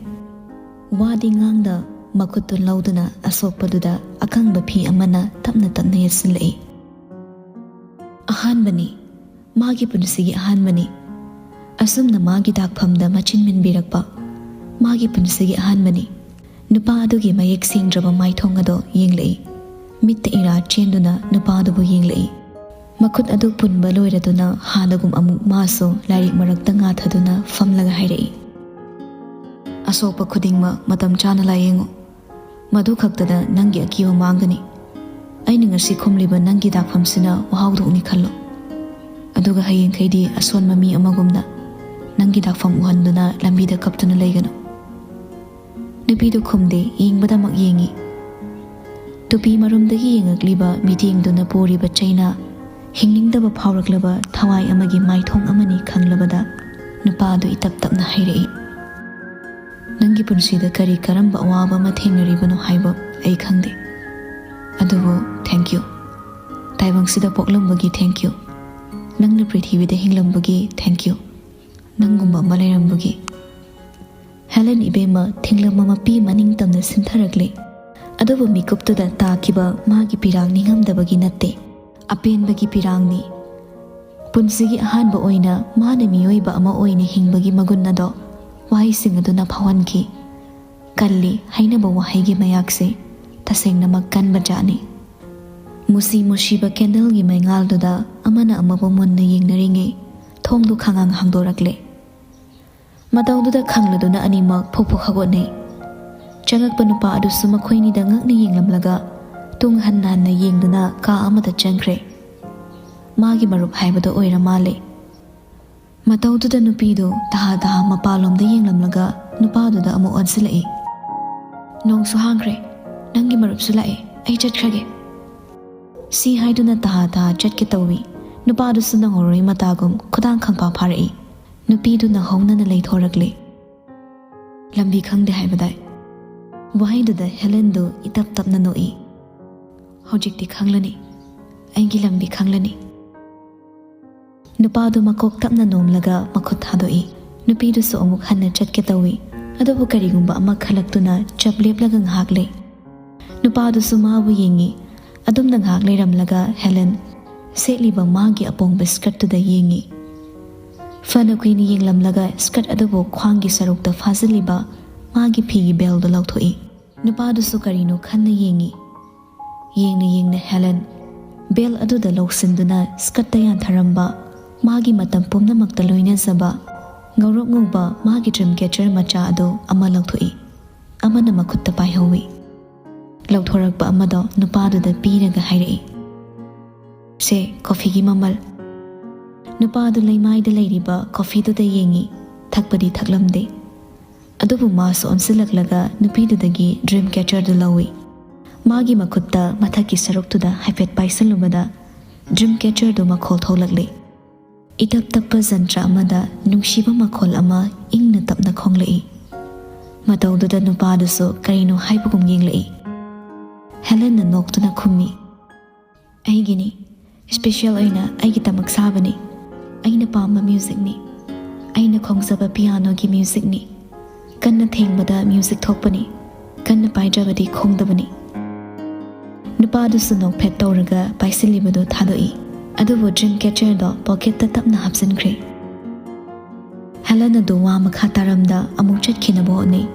ꯋꯥꯗꯤ ꯉꯥꯡꯗ ꯃꯈꯨꯠꯇꯨ ꯂꯧꯗꯨꯅ ꯑꯁꯣꯛꯄꯗꯨꯗ ꯑꯀꯪꯕ ꯐꯤ ꯑꯃꯅ ꯇꯞꯅ ꯇꯞꯅ ꯌꯦꯠꯁꯤꯜꯂꯛꯏ꯫ ꯑꯍꯥꯟꯕꯅꯤ, ꯃꯥꯒꯤ ꯄꯨꯟꯁꯤꯒꯤ ꯑꯍꯥꯟꯕꯅꯤ꯫ ꯑꯁꯨꯝꯅ ꯃꯥꯒꯤ ꯗꯥꯛꯐꯝꯗ ꯃꯆꯤꯟ ꯃꯦꯟꯕꯤꯔꯛꯄ ꯃꯥꯒꯤ ꯄꯨꯟꯁꯤꯒꯤ ꯑꯍꯥꯟꯕꯅꯤ꯫ ꯅꯨꯄꯥ ꯑꯗꯨꯒꯤ ꯃꯌꯦꯛ ꯁꯦꯡꯗ꯭ꯔꯕ ꯃꯥꯏꯊꯣꯡ ꯑꯗꯣ ꯌꯦꯡꯂꯛꯏ꯫ ꯃꯤꯠꯇ ꯏꯔꯥ ꯆꯦꯟꯗꯨꯅ ꯅꯨꯄꯥ ꯑꯗꯨꯕꯨ ꯌꯦꯡꯂꯛꯏ꯫ ꯃꯈꯨꯠ ꯑꯗꯨ ꯄꯨꯟꯕ ꯂꯣꯏꯔꯗꯨꯅ ꯍꯥꯟꯅꯒꯨꯝ ꯑꯃꯨꯛ ꯃꯥꯁꯨ ꯂꯥꯏꯔꯤꯛ ꯃꯔꯛꯇ ꯉꯥꯊꯗꯨꯅ ꯐꯝꯂꯒ ꯍꯥꯏꯔꯛꯏ, "ꯑꯁꯣꯛꯄ ꯈꯨꯗꯤꯡꯃꯛ ꯃꯇꯝ ꯆꯥꯅ ꯂꯥꯌꯦꯡꯉꯨ꯫ ꯃꯗꯨ ꯈꯛꯇꯗ ꯅꯪꯒꯤ ꯑꯀꯤꯕ ꯃꯥꯡꯒꯅꯤ꯫ ꯑꯩꯅ ꯉꯁꯤ ꯈꯨꯝꯂꯤꯕ ꯅꯪꯒꯤ ꯗꯥꯛꯐꯝꯁꯤꯅ ꯋꯥꯍꯧꯗꯣꯛꯅꯤ ꯈꯜꯂꯨ꯫ ꯑꯗꯨꯒ ꯍꯌꯦꯡꯈꯩꯗꯤ ꯑꯁꯣꯟꯕ ꯃꯤ ꯑꯃꯒꯨꯝꯅ ꯅꯪꯒꯤ ꯗꯥꯛꯐꯝ ꯎꯍꯟꯗꯨꯅ ꯂꯝꯕꯤꯗ ꯀꯞꯇꯨꯅ ꯂꯩꯒꯅꯨ꯫" ꯅꯨꯄꯤꯗꯨ ꯈꯨꯝꯗꯦ, ꯌꯦꯡꯕꯗꯃꯛ ꯌꯦꯡꯏ꯫ ꯇꯨꯄꯤ ꯃꯔꯨꯝꯗꯒꯤ ꯌꯦꯡꯉꯛꯂꯤꯕ ꯃꯤꯠꯌꯦꯡꯗꯨꯅ ꯄꯣꯔꯤꯕ ꯆꯩꯅꯥ, ꯍꯤꯡꯅꯤꯡꯗꯕ ꯐꯥꯎꯔꯛꯂꯕ ꯊꯋꯥꯏ ꯑꯃꯒꯤ ꯃꯥꯏꯊꯣꯡ ꯑꯃꯅꯤ ꯈꯪꯂꯕꯗ ꯅꯨꯄꯥ ꯑꯗꯨ ꯏꯇꯞ ꯇꯞꯅ ꯍꯥꯏꯔꯛꯏ, "ꯅꯪꯒꯤ ꯄꯨꯟꯁꯤꯗ ꯀꯔꯤ ꯀꯔꯝꯕ ꯑꯋꯥꯕ ꯑꯃ ꯊꯦꯡꯅꯔꯤꯕꯅꯣ ꯍꯥꯏꯕ ꯑꯩ ꯈꯪꯗꯦ꯫ ꯑꯗꯨꯕꯨ thank you꯫ ꯇꯥꯏꯕꯪꯁꯤꯗ ꯄꯣꯛꯂꯝꯕꯒꯤ thank you꯫ ꯅꯪꯅ ꯄ꯭ꯔꯤꯊꯤꯕꯤꯗ ꯍꯤꯡꯂꯝꯕꯒꯤ thank you꯫ ꯅꯪꯒꯨꯝꯕ ꯑꯃ ꯂꯩꯔꯝꯕꯒꯤ꯫" ꯍꯦꯂꯦꯟ ꯏꯕꯦꯝꯃ ꯊꯤꯡꯂꯝꯕ ꯃꯄꯤ ꯃꯅꯤꯡ ꯇꯝꯅ ꯁꯤꯟꯊꯔꯛꯂꯦ꯫ ꯑꯗꯨꯕꯨ ꯃꯤꯀꯨꯞꯇꯨꯗ ꯇꯥꯈꯤꯕ ꯃꯥꯒꯤ ꯄꯤꯔꯥꯡ ꯅꯤꯡꯉꯝꯗꯕꯒꯤ ꯅꯠꯇꯦ, ꯑꯄꯦꯟꯕꯒꯤ ꯄꯤꯔꯥꯡꯅꯤ꯫ ꯄꯨꯟꯁꯤꯒꯤ ꯑꯍꯥꯟꯕ ꯑꯣꯏꯅ ꯃꯥꯅ ꯃꯤꯑꯣꯏꯕ ꯑꯃ ꯑꯣꯏꯅ ꯍꯤꯡꯕꯒꯤ ꯃꯒꯨꯟ ꯑꯗꯣ ꯋꯥꯍꯩꯁꯤꯡ ꯑꯗꯨꯅ ꯐꯥꯎꯍꯟꯈꯤ꯫ ꯀꯜꯂꯤ ꯍꯥꯏꯅꯕ ꯋꯥꯍꯩꯒꯤ ꯃꯌꯥꯛꯁꯦ ꯇꯁꯦꯡꯅꯃꯛ ꯀꯟꯕ ꯖꯥꯠꯅꯤ꯫ ꯃꯨꯁꯤ ꯃꯨꯁꯤꯕ ꯀꯦꯟꯗꯜꯒꯤ ꯃꯩꯉꯥꯜꯗꯨꯗ ꯑꯃꯅ ꯑꯃꯕꯨ ꯃꯨꯟꯅ ꯌꯦꯡꯅꯔꯤꯉꯩ ꯊꯣꯡꯗꯨ ꯈꯪꯍꯥꯡ ꯍꯥꯡꯗꯣꯔꯛꯂꯦ꯫ ꯃꯇꯧꯗꯨꯗ ꯈꯪꯂꯗꯨꯅ ꯑꯅꯤꯃꯛ ꯐꯨꯛ ꯐꯨꯛ ꯍꯧꯒꯠꯅꯩ꯫ ꯆꯪꯉꯛꯄ ꯅꯨꯄꯥ ꯑꯗꯨꯁꯨ ꯃꯈꯣꯏꯅꯤꯗ ꯉꯛꯅ ꯌꯦꯡꯂꯝꯂꯒ ꯇꯨꯡ ꯍꯟꯅ ꯍꯟꯅ ꯌꯦꯡꯗꯨꯅ ꯀꯥ ꯑꯃꯗ ꯆꯪꯈ꯭ꯔꯦ꯫ ꯃꯥꯒꯤ ꯃꯔꯨꯞ ꯍꯥꯏꯕꯗꯣ ꯑꯣꯏꯔ ꯃꯥꯜꯂꯦ꯫ ꯃꯇꯧꯗꯨꯗ ꯅꯨꯄꯤꯗꯨ ꯇꯍꯥ ꯇꯍꯥ ꯃꯄꯥꯟꯂꯣꯝꯗ ꯌꯦꯡꯂꯝꯂꯒ ꯅꯨꯄꯥꯗꯨꯗ ꯑꯃꯨꯛ ꯑꯣꯟꯁꯤꯜꯂꯛꯏ꯫ "ꯅꯣꯡꯁꯨ ꯍꯥꯡꯈ꯭ꯔꯦ, ꯅꯪꯒꯤ ꯃꯔꯨꯞꯁꯨ ꯂꯥꯛꯑꯦ, ꯑꯩ ꯆꯠꯈ꯭ꯔꯒꯦ꯫" ꯁꯤ ꯍꯥꯏꯗꯨꯅ ꯇꯍꯥ ꯇꯍꯥ ꯆꯠꯀꯦ ꯇꯧꯏ꯫ ꯅꯨꯄꯥꯗꯨꯁꯨ ꯅꯪꯍꯧꯔꯣꯏ ꯃꯇꯥꯒꯨꯝ ꯈꯨꯗꯥꯡ ꯈꯪꯐꯥ ꯐꯥꯔꯛꯏ꯫ ꯅꯨꯄꯤꯗꯨꯅ ꯍꯧꯅꯅ ꯂꯩꯊꯣꯔꯛꯂꯦ꯫ "ꯂꯝꯕꯤ ꯈꯪꯗꯦ ꯍꯥꯏꯕꯗꯥꯏ?" ꯋꯥꯍꯩꯗꯨꯗ ꯍꯦꯂꯦꯟꯗꯨ ꯏꯇꯞ ꯇꯞꯅ ꯅꯣꯛꯏ꯫ "ꯍꯧꯖꯤꯛꯇꯤ ꯈꯪꯂꯅꯤ, ꯑꯩꯒꯤ ꯂꯝꯕꯤ ꯈꯪꯂꯅꯤ꯫" ꯅꯨꯄꯥꯗꯨ ꯃꯀꯣꯛ ꯇꯞꯅ ꯅꯣꯝꯂꯒ ꯃꯈꯨꯠ ꯊꯥꯗꯣꯛꯏ꯫ ꯅꯨꯄꯤꯗꯨꯁꯨ ꯑꯃꯨꯛ ꯍꯟꯅ ꯆꯠꯀꯦ ꯇꯧꯏ꯫ ꯑꯗꯨꯕꯨ ꯀꯔꯤꯒꯨꯝꯕ ꯑꯃ ꯈꯜꯂꯛꯇꯨꯅ ꯆꯞ ꯂꯦꯞꯂꯒ ꯉꯥꯏꯍꯥꯛ ꯂꯩ꯫ ꯅꯨꯄꯥꯗꯨꯁꯨ ꯃꯥꯕꯨ ꯌꯦꯡꯏ꯫ ꯑꯗꯨꯝꯅ ꯉꯥꯏꯍꯥꯛ ꯂꯩꯔꯝꯂꯒ ꯍꯦꯂꯦꯟ ꯁꯦꯠꯂꯤꯕ ꯃꯥꯒꯤ ꯑꯄꯣꯡꯕ ꯁ꯭ꯀꯔꯠꯇꯨꯗ ꯌꯦꯡꯏ꯫ ꯐꯅ ꯀꯨꯏꯅ ꯌꯦꯡꯂꯝꯂꯒ ꯁ꯭ꯀꯔꯠ ꯑꯗꯨꯕꯨ ꯈ꯭ꯋꯥꯡꯒꯤ ꯁꯔꯨꯛꯇ ꯐꯥꯖꯤꯜꯂꯤꯕ ꯃꯥꯒꯤ ꯐꯤꯒꯤ ꯕꯦꯜꯗꯨ ꯂꯧꯊꯣꯛꯏ꯫ ꯅꯨꯄꯥꯗꯨꯁꯨ ꯀꯔꯤꯅꯣ ꯈꯟꯅ ꯌꯦꯡꯏ꯫ ꯌꯦꯡꯅ ꯌꯦꯡꯅ ꯍꯦꯂꯦꯟ ꯕꯦꯜ ꯑꯗꯨꯗ ꯂꯧꯁꯤꯟꯗꯨꯅ ꯁ꯭ꯀꯔꯠꯇ ꯌꯥꯟꯊꯔꯝꯕ ꯃꯥꯒꯤ ꯃꯇꯝ ꯄꯨꯝꯅꯃꯛꯇ ꯂꯣꯏꯅꯖꯕ ꯉꯧꯔꯣꯛ ꯉꯧꯕ ꯃꯥꯒꯤ ꯗ꯭ꯔꯤꯝ ꯀꯦꯆꯔ ꯃꯆꯥ ꯑꯗꯨ ꯑꯃ ꯂꯧꯊꯣꯛꯏ꯫ ꯑꯃꯅ ꯃꯈꯨꯠꯇ ꯄꯥꯏꯍꯧꯏ꯫ ꯂꯧꯊꯣꯔꯛꯄ ꯑꯃꯗꯣ ꯅꯨꯄꯥꯗꯨꯗ ꯄꯤꯔꯒ ꯍꯥꯏꯔꯛꯏ, "ꯁꯦ, ꯀꯣꯐꯤꯒꯤ ꯃꯃꯜ꯫" ꯅꯨꯄꯥꯗꯨ ꯂꯩꯃꯥꯏꯗ ꯂꯩꯔꯤꯕ ꯀꯣꯐꯤꯗꯨꯗ ꯌꯦꯡꯏ꯫ ꯊꯛꯄꯗꯤ ꯊꯛꯂꯝꯗꯦ꯫ ꯑꯗꯨꯕꯨ ꯃꯥꯁꯨ ꯑꯣꯟꯁꯤꯜꯂꯛꯂꯒ ꯅꯨꯄꯤꯗꯨꯗꯒꯤ ꯗ꯭ꯔꯤꯝ ꯀꯦꯆꯔꯗꯨ ꯂꯧꯏ꯫ ꯃꯥꯒꯤ ꯃꯈꯨꯠꯇ ꯃꯊꯛꯀꯤ ꯁꯔꯨꯛꯇꯨꯗ ꯍꯥꯏꯐꯦꯠ ꯄꯥꯏꯁꯤꯜꯂꯨꯕꯗ ꯗ꯭ꯔꯤꯝ ꯀꯦꯆꯔꯗꯨ ꯃꯈꯣꯜ ꯊꯣꯛꯂꯛꯂꯦ꯫ ꯏꯇꯞ ꯇꯞꯄ ꯖꯟꯇ꯭ꯔ ꯑꯃꯗ ꯅꯨꯡꯁꯤꯕ ꯃꯈꯣꯜ ꯑꯃ ꯏꯪꯅ ꯇꯞꯅ ꯈꯣꯡꯂꯛꯏ꯫ ꯃꯇꯧꯗꯨꯗ ꯅꯨꯄꯥꯗꯨꯁꯨ ꯀꯔꯤꯅꯣ ꯍꯥꯏꯕꯒꯨꯝ ꯌꯦꯡꯂꯛꯏ꯫ ꯍꯦꯂꯦꯟꯅ ꯅꯣꯛꯇꯨꯅ ꯈꯨꯝꯃꯤ, "ꯑꯩꯒꯤꯅꯤ, ꯏꯁꯄꯤꯁꯦꯜ ꯑꯣꯏꯅ ꯑꯩꯒꯤꯗꯃꯛ ꯁꯥꯕꯅꯤ꯫ ꯑꯩꯅ ꯄꯥꯝꯕ ꯃ꯭ꯌꯨꯖꯤꯛꯅꯤ꯫ ꯑꯩꯅ ꯈꯣꯡꯖꯕ ꯄꯤꯌꯥꯅꯣꯒꯤ ꯃ꯭ꯌꯨꯖꯤꯛꯅꯤ꯫ ꯀꯟꯅ ꯊꯦꯡꯕꯗ ꯃ꯭ꯌꯨꯖꯤꯛ ꯊꯣꯛꯄꯅꯤ꯫ ꯀꯟꯅ ꯄꯥꯏꯗ꯭ꯔꯕꯗꯤ ꯈꯣꯡꯗꯕꯅꯤ꯫" ꯅꯨꯄꯥꯗꯨꯁꯨ ꯅꯣꯛꯐꯦꯠ ꯇꯧꯔꯒ ꯄꯥꯏꯁꯤꯜꯂꯤꯕꯗꯨ ꯊꯥꯗꯣꯛꯏ꯫ ꯑꯗꯨꯕꯨ ꯗ꯭ꯔꯤꯝ ꯀꯦꯆꯔꯗꯣ ꯄꯣꯀꯦꯠꯇ ꯇꯞꯅ ꯍꯥꯞꯆꯤꯟꯈ꯭ꯔꯦ꯫ ꯍꯦꯂꯦꯟ ꯑꯗꯨ ꯋꯥ ꯃꯈꯥ ꯇꯥꯔꯝꯗ ꯑꯃꯨꯛ ꯆꯠꯈꯤꯅꯕ ꯍꯣꯠꯅꯩ꯫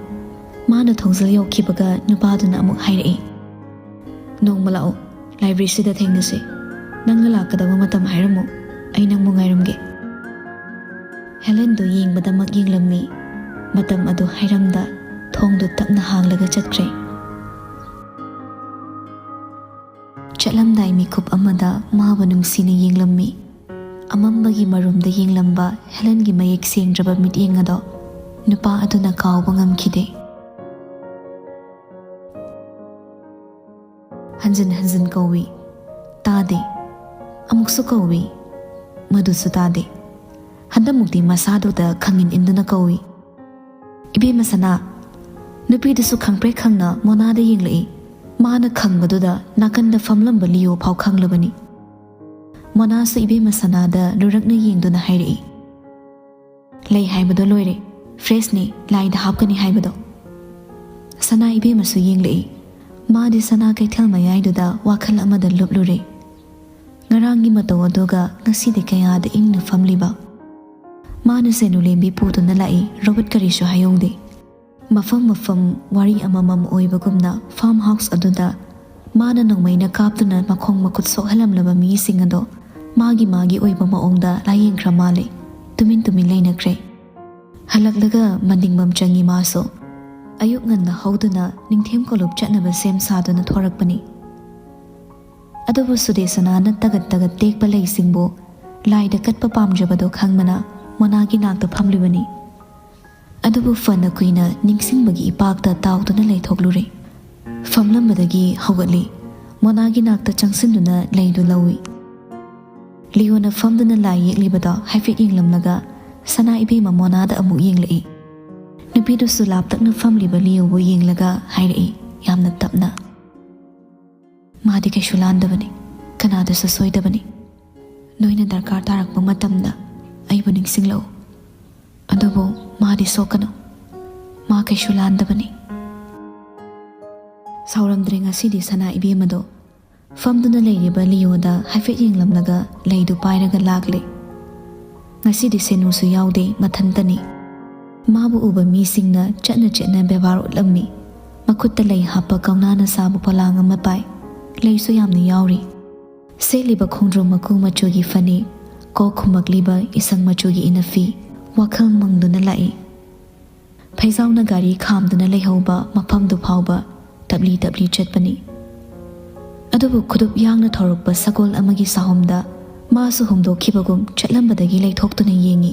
ꯃꯥꯅ ꯊꯣꯡꯖꯤꯜ ꯌꯧꯈꯤꯕꯒ ꯅꯨꯄꯥꯗꯨꯅ ꯑꯃꯨꯛ ꯍꯥꯏꯔꯛꯏ, "ꯅꯣꯡꯃ ꯂꯥꯛꯑꯣ, ꯂꯥꯏꯕ꯭ꯔꯦꯔꯤꯁꯤꯗ ꯊꯦꯡꯅꯁꯤ꯫ ꯅꯪꯅ ꯂꯥꯛꯀꯗꯕ ꯃꯇꯝ ꯍꯥꯏꯔꯝꯃꯨ, ꯑꯩ ꯅꯪꯕꯨ ꯉꯥꯏꯔꯝꯒꯦ꯫" ꯍꯦꯂꯦꯟꯗꯨ ꯌꯦꯡꯕꯗꯃꯛ ꯌꯦꯡꯂꯝꯃꯤ꯫ ꯃꯇꯝ ꯑꯗꯨ ꯍꯥꯏꯔꯝꯗ ꯊꯣꯡꯗꯨ ꯇꯞꯅ ꯍꯥꯡꯂꯒ ꯆꯠꯈ꯭ꯔꯦ꯫ ꯆꯠꯂꯝꯗꯥꯏ ꯃꯤꯀꯨꯞ ꯑꯃꯗ ꯃꯥꯕꯨ ꯅꯨꯡꯁꯤꯅ ꯌꯦꯡꯂꯝꯃꯤ꯫ ꯑꯃꯝꯕꯒꯤ ꯃꯔꯨꯝꯗ ꯌꯦꯡꯂꯝꯕ ꯍꯦꯂꯦꯟꯒꯤ ꯃꯌꯦꯛ ꯁꯦꯡꯗ꯭ꯔꯕ ꯃꯤꯠꯌꯦꯡ ꯑꯗꯣ ꯅꯨꯄꯥ ꯑꯗꯨꯅ ꯀꯥꯎꯕ ꯉꯝꯈꯤꯗꯦ꯫ ꯍꯟꯖꯤꯟ ꯍꯟꯖꯤꯟ ꯀꯧꯏ, ꯇꯥꯗꯦ꯫ ꯑꯃꯨꯛꯁꯨ ꯀꯧꯏ, ꯃꯗꯨꯁꯨ ꯇꯥꯗꯦ꯫ ꯍꯟꯗꯛꯃꯨꯛꯇꯤ ꯃꯁꯥꯗꯨꯗ ꯈꯪꯏꯟ ꯏꯟꯗꯨꯅ ꯀꯧꯏ, "ꯏꯕꯦꯝꯃ ꯁꯅꯥ!" ꯅꯨꯄꯤꯗꯨꯁꯨ ꯈꯪꯄ꯭ꯔꯦꯛ ꯈꯪꯅ ꯃꯣꯅꯥꯗ ꯌꯦꯡꯂꯛꯏ꯫ ꯃꯥꯅ ꯈꯪꯕꯗꯨꯗ ꯅꯥꯀꯟꯗ ꯐꯝꯂꯝꯕ ꯂꯤꯌꯣ ꯐꯥꯎ ꯈꯪꯂꯕꯅꯤ꯫ ꯃꯣꯅꯥꯁꯨ ꯏꯕꯦꯝꯃ ꯁꯅꯥꯗ ꯂꯨꯔꯛꯅ ꯌꯦꯡꯗꯨꯅ ꯍꯥꯏꯔꯛꯏ, "ꯂꯩ ꯍꯥꯏꯕꯗꯣ ꯂꯣꯏꯔꯦ, ꯐ꯭ꯔꯦꯁꯅꯤ, ꯂꯥꯏꯗ ꯍꯥꯞꯀꯅꯤ ꯍꯥꯏꯕꯗꯣ꯫" ꯁꯅꯥ ꯏꯕꯦꯝꯃꯁꯨ ꯌꯦꯡꯂꯛꯏ꯫ ꯃꯥꯗꯤ ꯁꯅꯥ ꯀꯩꯊꯦꯜ ꯃꯌꯥꯏꯗꯨꯗ ꯋꯥꯈꯜ ꯑꯃꯗ ꯂꯨꯞꯂꯨꯔꯦ꯫ ꯉꯔꯥꯡꯒꯤ ꯃꯇꯧ ꯑꯗꯨꯒ ꯉꯁꯤꯗꯤ ꯀꯌꯥꯗ ꯏꯪꯅ ꯐꯝꯂꯤꯕ꯫ ꯃꯥꯅ ꯁꯦꯅꯨ ꯂꯦꯝꯕꯤ ꯄꯨꯗꯨꯅ ꯂꯥꯛꯏ, ꯔꯣꯕꯣꯠ ꯀꯔꯤꯁꯨ ꯍꯥꯏꯍꯧꯗꯦ꯫ ꯃꯐꯝ ꯃꯐꯝ ꯋꯥꯔꯤ ꯑꯃꯃꯝ ꯑꯣꯏꯕꯒꯨꯝꯅ ꯐꯥꯔꯝ ꯍꯥꯎꯁ ꯑꯗꯨꯗ ꯃꯥꯅ ꯅꯣꯡꯃꯩꯅ ꯀꯥꯞꯇꯨꯅ ꯃꯈꯣꯡ ꯃꯈꯨꯠ ꯁꯣꯛꯍꯜꯂꯝꯂꯕ ꯃꯤꯁꯤꯡ ꯑꯗꯣ ꯃꯥꯒꯤ ꯃꯥꯒꯤ ꯑꯣꯏꯕ ꯃꯑꯣꯡꯗ ꯂꯥꯏꯌꯦꯡꯈ꯭ꯔ ꯃꯥꯜꯂꯦ꯫ ꯇꯨꯃꯤꯟ ꯇꯨꯃꯤꯟ ꯂꯩꯅꯈ꯭ꯔꯦ꯫ ꯍꯜꯂꯛꯂꯒ ꯃꯅꯤꯡꯕꯝ ꯆꯪꯉꯤ ꯃꯥꯁꯨ꯫ ꯑꯌꯨꯛ ꯉꯟꯅ ꯍꯧꯗꯨꯅ ꯅꯤꯡꯊꯦꯝ ꯀꯣꯂꯨꯞ ꯆꯠꯅꯕ ꯁꯦꯝ ꯁꯥꯗꯨꯅ ꯊꯣꯔꯛꯄꯅꯤ꯫ ꯑꯗꯨꯕꯨ ꯁꯨꯗꯦꯁꯅꯥꯅ ꯇꯒꯠ ꯇꯒꯠ ꯇꯦꯛꯄ ꯂꯩꯁꯤꯡꯕꯨ ꯂꯥꯏꯗ ꯀꯠꯄ ꯄꯥꯝꯖꯕꯗꯣ ꯈꯪꯕꯅ ꯃꯣꯅꯥꯒꯤ ꯅꯥꯛꯇ ꯐꯝꯂꯤꯕꯅꯤ꯫ ꯑꯗꯨꯕꯨ ꯐꯅ ꯀꯨꯏꯅ ꯅꯤꯡꯁꯤꯡꯕꯒꯤ ꯏꯄꯥꯛꯇ ꯇꯥꯎꯗꯨꯅ ꯂꯩꯊꯣꯛꯂꯨꯔꯦ꯫ ꯐꯝꯂꯝꯕꯗꯒꯤ ꯍꯧꯒꯠꯂꯤ꯫ ꯃꯣꯅꯥꯒꯤ ꯅꯥꯛꯇ ꯆꯪꯁꯤꯟꯗꯨꯅ ꯂꯩꯗꯨ ꯂꯧꯏ꯫ ꯂꯤꯌꯣꯅ ꯐꯝꯗꯨꯅ ꯂꯥꯏ ꯌꯦꯛꯂꯤꯕꯗꯣ ꯍꯥꯏꯐꯦꯠ ꯌꯦꯡꯂꯝꯂꯒ ꯁꯅꯥ ꯏꯕꯦꯝꯃ ꯃꯣꯅꯥꯗ ꯑꯃꯨꯛ ꯌꯦꯡꯂꯛꯏ꯫ ꯅꯨꯄꯤꯗꯨꯁꯨ ꯂꯥꯞꯇꯛꯅ ꯐꯝꯂꯤꯕ ꯂꯤꯌꯣꯕꯨ ꯌꯦꯡꯂꯒ ꯍꯥꯏꯔꯛꯏ ꯌꯥꯝꯅ ꯇꯞꯅ, "ꯃꯥꯗꯤ ꯀꯩꯁꯨ ꯂꯥꯟꯗꯕꯅꯤ, ꯀꯅꯥꯗꯁꯨ ꯁꯣꯏꯗꯕꯅꯤ꯫ ꯅꯣꯏꯅ ꯗꯔꯀꯥꯔ ꯇꯥꯔꯛꯄ ꯃꯇꯝꯗ ꯑꯩꯕꯨ ꯅꯤꯡꯁꯤꯡꯂꯛꯎ꯫ ꯑꯗꯨꯕꯨ ꯃꯥꯗꯤ ꯁꯣꯛꯀꯅꯨ, ꯃꯥ ꯀꯩꯁꯨ ꯂꯥꯟꯗꯕꯅꯤ꯫" ꯁꯥꯎꯔꯝꯗ꯭ꯔꯦ ꯉꯁꯤꯗꯤ ꯁꯅꯥ ꯏꯕꯦꯝꯃꯗꯣ꯫ ꯐꯝꯗꯨꯅ ꯂꯩꯔꯤꯕ ꯂꯤꯌꯣꯗ ꯍꯥꯏꯐꯦꯠ ꯌꯦꯡꯂꯝꯂꯒ ꯂꯩꯗꯨ ꯄꯥꯏꯔꯒ ꯂꯥꯛꯂꯦ꯫ ꯉꯁꯤꯗꯤ ꯁꯦꯅꯨꯁꯨ ꯌꯥꯎꯗꯦ, ꯃꯊꯟꯇꯅꯤ꯫ ꯃꯥꯕꯨ ꯎꯕ ꯃꯤꯁꯤꯡꯅ ꯆꯠꯅ ꯆꯠꯅ ꯕꯦꯕꯥꯔ ꯎꯠꯂꯝꯃꯤ꯫ ꯃꯈꯨꯠꯇ ꯂꯩ ꯍꯥꯞꯄ ꯀꯧꯅꯥꯅ ꯁꯥꯕ ꯄꯣꯂꯥꯡ ꯑꯃ ꯄꯥꯏ꯫ ꯂꯩꯁꯨ ꯌꯥꯝꯅ ꯌꯥꯎꯔꯤ꯫ ꯁꯦꯠꯂꯤꯕ ꯈꯣꯡꯗ꯭ꯔꯨꯝ ꯃꯀꯨ ꯃꯆꯨꯒꯤ ꯐꯅꯦꯛ, ꯀꯣꯛ ꯈꯨꯝꯃꯛꯂꯤꯕ ꯏꯁꯪ ꯃꯆꯨꯒꯤ ꯏꯅꯐꯤ, ꯋꯥꯈꯜ ꯃꯪꯗꯨꯅ ꯂꯥꯛꯏ꯫ ꯐꯩꯖꯥꯎꯅ ꯒꯥꯔꯤ ꯈꯥꯝꯗꯨꯅ ꯂꯩꯍꯧꯕ ꯃꯐꯝꯗꯨ ꯐꯥꯎꯕ ꯇꯞꯂꯤ ꯇꯞꯂꯤ ꯆꯠꯄꯅꯤ꯫ ꯑꯗꯨꯕꯨ ꯈꯨꯗꯨꯞ ꯌꯥꯡꯅ ꯊꯧꯔꯛꯄ ꯁꯒꯣꯜ ꯑꯃꯒꯤ ꯁꯥꯍꯣꯝꯗ ꯃꯥꯁꯨ ꯍꯣꯡꯗꯣꯛꯈꯤꯕꯒꯨꯝ ꯆꯠꯂꯝꯕꯗꯒꯤ ꯂꯩꯊꯣꯛꯇꯨꯅ ꯌꯦꯡꯏ꯫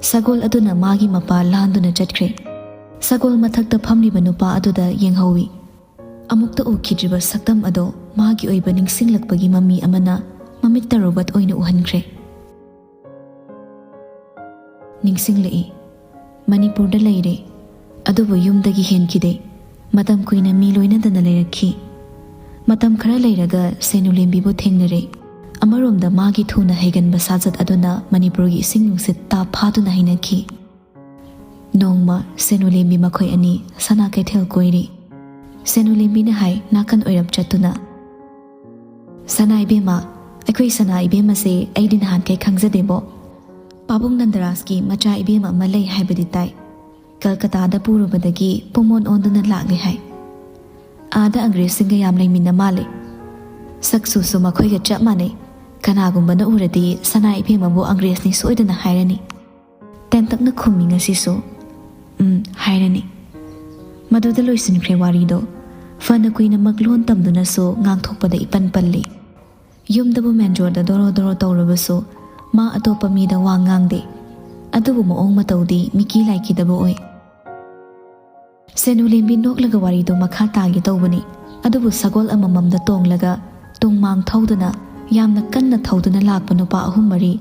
ꯁꯒꯣꯜ ꯑꯗꯨꯅ ꯃꯥꯒꯤ ꯃꯄꯥ ꯂꯥꯟꯗꯨꯅ ꯆꯠꯈ꯭ꯔꯦ꯫ ꯁꯒꯣꯜ ꯃꯊꯛꯇ ꯐꯝꯂꯤꯕ ꯅꯨꯄꯥ ꯑꯗꯨꯗ ꯌꯦꯡꯍꯧꯏ꯫ ꯑꯃꯨꯛꯇ ꯎꯈꯤꯗ꯭ꯔꯤꯕ ꯁꯛꯇꯝ ꯑꯗꯣ ꯃꯥꯒꯤ ꯑꯣꯏꯕ ꯅꯤꯡꯁꯤꯡꯂꯛꯄꯒꯤ ꯃꯃꯤ ꯑꯃꯅ ꯃꯃꯤꯠꯇ ꯔꯣꯕꯣꯠ ꯑꯣꯏꯅ ꯎꯍꯟꯈ꯭ꯔꯦ꯫ ꯅꯤꯡꯁꯤꯡꯂꯛꯏ꯫ ꯃꯅꯤꯄꯨꯔꯗ ꯂꯩꯔꯦ꯫ ꯑꯗꯨꯕꯨ ꯌꯨꯝꯗꯒꯤ ꯍꯦꯟꯈꯤꯗꯦ꯫ ꯃꯇꯝ ꯀꯨꯏꯅ ꯃꯤ ꯂꯣꯏꯅꯗꯅ ꯂꯩꯔꯛꯈꯤ꯫ ꯃꯇꯝ ꯈꯔ ꯂꯩꯔꯒ ꯁꯦꯅꯨꯂꯦꯝꯕꯤꯕꯨ ꯊꯦꯡꯅꯔꯦ꯫ ꯑꯃꯔꯣꯝꯗ ꯃꯥꯒꯤ ꯊꯨꯅ ꯍꯩꯒꯟꯕ ꯁꯥꯖꯠ ꯑꯗꯨꯅ ꯃꯅꯤꯄꯨꯔꯒꯤ ꯏꯁꯤꯡ ꯅꯨꯡꯁꯤꯠ ꯇꯥꯞ ꯐꯥꯗꯨꯅ ꯍꯩꯅꯈꯤ꯫ ꯅꯣꯡꯃ ꯁꯦꯅꯨꯂꯦꯝꯕꯤ ꯃꯈꯣꯏ ꯑꯅꯤ ꯁꯅꯥ ꯀꯩꯊꯦꯜ ꯀꯣꯏꯔꯤ꯫ ꯁꯦꯅꯨꯂꯦꯝꯕꯤꯅ ꯍꯥꯏ, ꯅꯥꯀꯟ ꯑꯣꯏꯔꯞ ꯆꯠꯇꯨꯅ, "ꯁꯅꯥ ꯏꯕꯦꯝꯃ, ꯑꯩꯈꯣꯏ ꯁꯅꯥ ꯏꯕꯦꯝꯃꯁꯦ ꯑꯩꯗꯤ ꯅꯍꯥꯟꯈꯩ ꯈꯪꯖꯗꯦꯕꯣ꯫ ꯄꯥꯕꯨꯡ ꯅꯟꯗꯔꯥꯖꯀꯤ ꯃꯆꯥ ꯏꯕꯦꯝꯃ ꯑꯃ ꯂꯩ ꯍꯥꯏꯕꯗꯤ ꯇꯥꯏ꯫ ꯀꯜꯀꯇꯥꯗ ꯄꯨꯔꯨꯕꯗꯒꯤ ꯄꯨꯡꯑꯣꯟ ꯑꯣꯟꯗꯨꯅ ꯂꯥꯛꯂꯦ ꯍꯥꯏ꯫ ꯑꯥꯗ ꯑꯪꯒ꯭ꯔꯦꯖꯁꯤꯡꯒ ꯌꯥꯝ ꯂꯩꯃꯤꯟꯅ ꯃꯥꯜꯂꯦ꯫ ꯁꯛ ꯆꯨꯁꯨ ꯃꯈꯣꯏꯒ ꯆꯞ ꯃꯥꯟꯅꯩ꯫ ꯀꯅꯥꯒꯨꯝꯕꯅ ꯎꯔꯗꯤ ꯁꯅꯥ ꯏꯕꯦꯝꯃꯕꯨ ꯑꯪꯒ꯭ꯔꯦꯖꯅꯤ ꯁꯣꯏꯗꯅ ꯍꯥꯏꯔꯅꯤ꯫" ꯇꯦꯟꯇꯛꯅ ꯈꯨꯝꯃꯤ ꯉꯁꯤꯁꯨ꯫ "ꯎꯝ," ꯍꯥꯏꯔꯅꯤ꯫ ꯃꯗꯨꯗ ꯂꯣꯏꯁꯤꯟꯈ꯭ꯔꯦ ꯋꯥꯔꯤꯗꯣ꯫ ꯐꯅ ꯀꯨꯏꯅꯃꯛ ꯂꯣꯟ ꯇꯝꯗꯨꯅꯁꯨ ꯉꯥꯡꯊꯣꯛꯄꯗ ꯏꯄꯟ ꯄꯜꯂꯤ꯫ ꯌꯨꯝꯗꯕꯨ ꯃꯦꯟꯖꯣꯔꯗ ꯗꯣꯔꯣ ꯗꯣꯔꯣ ꯇꯧꯔꯕꯁꯨ ꯃꯥ ꯑꯇꯣꯞꯄ ꯃꯤꯗ ꯋꯥ ꯉꯥꯡꯗꯦ꯫ ꯑꯗꯨꯕꯨ ꯃꯑꯣꯡ ꯃꯇꯧꯗꯤ ꯃꯤꯀꯤ ꯂꯥꯏꯀꯤꯗꯕ ꯑꯣꯏ꯫ ꯁꯦꯅꯨꯂꯦꯝꯕꯤ ꯅꯣꯛꯂꯒ ꯋꯥꯔꯤꯗꯣ ꯃꯈꯥ ꯇꯥꯒꯦ ꯇꯧꯕꯅꯤ꯫ ꯑꯗꯨꯕꯨ ꯁꯒꯣꯜ ꯑꯃꯃꯝꯗ ꯇꯣꯡꯂꯒ ꯇꯨꯡ ꯃꯥꯡ ꯊꯧꯗꯨꯅ ꯌꯥꯝꯅ ꯀꯟꯅ ꯊꯧꯗꯨꯅ ꯂꯥꯛꯄ ꯅꯨꯄꯥ ꯑꯍꯨꯝ ꯃꯔꯤ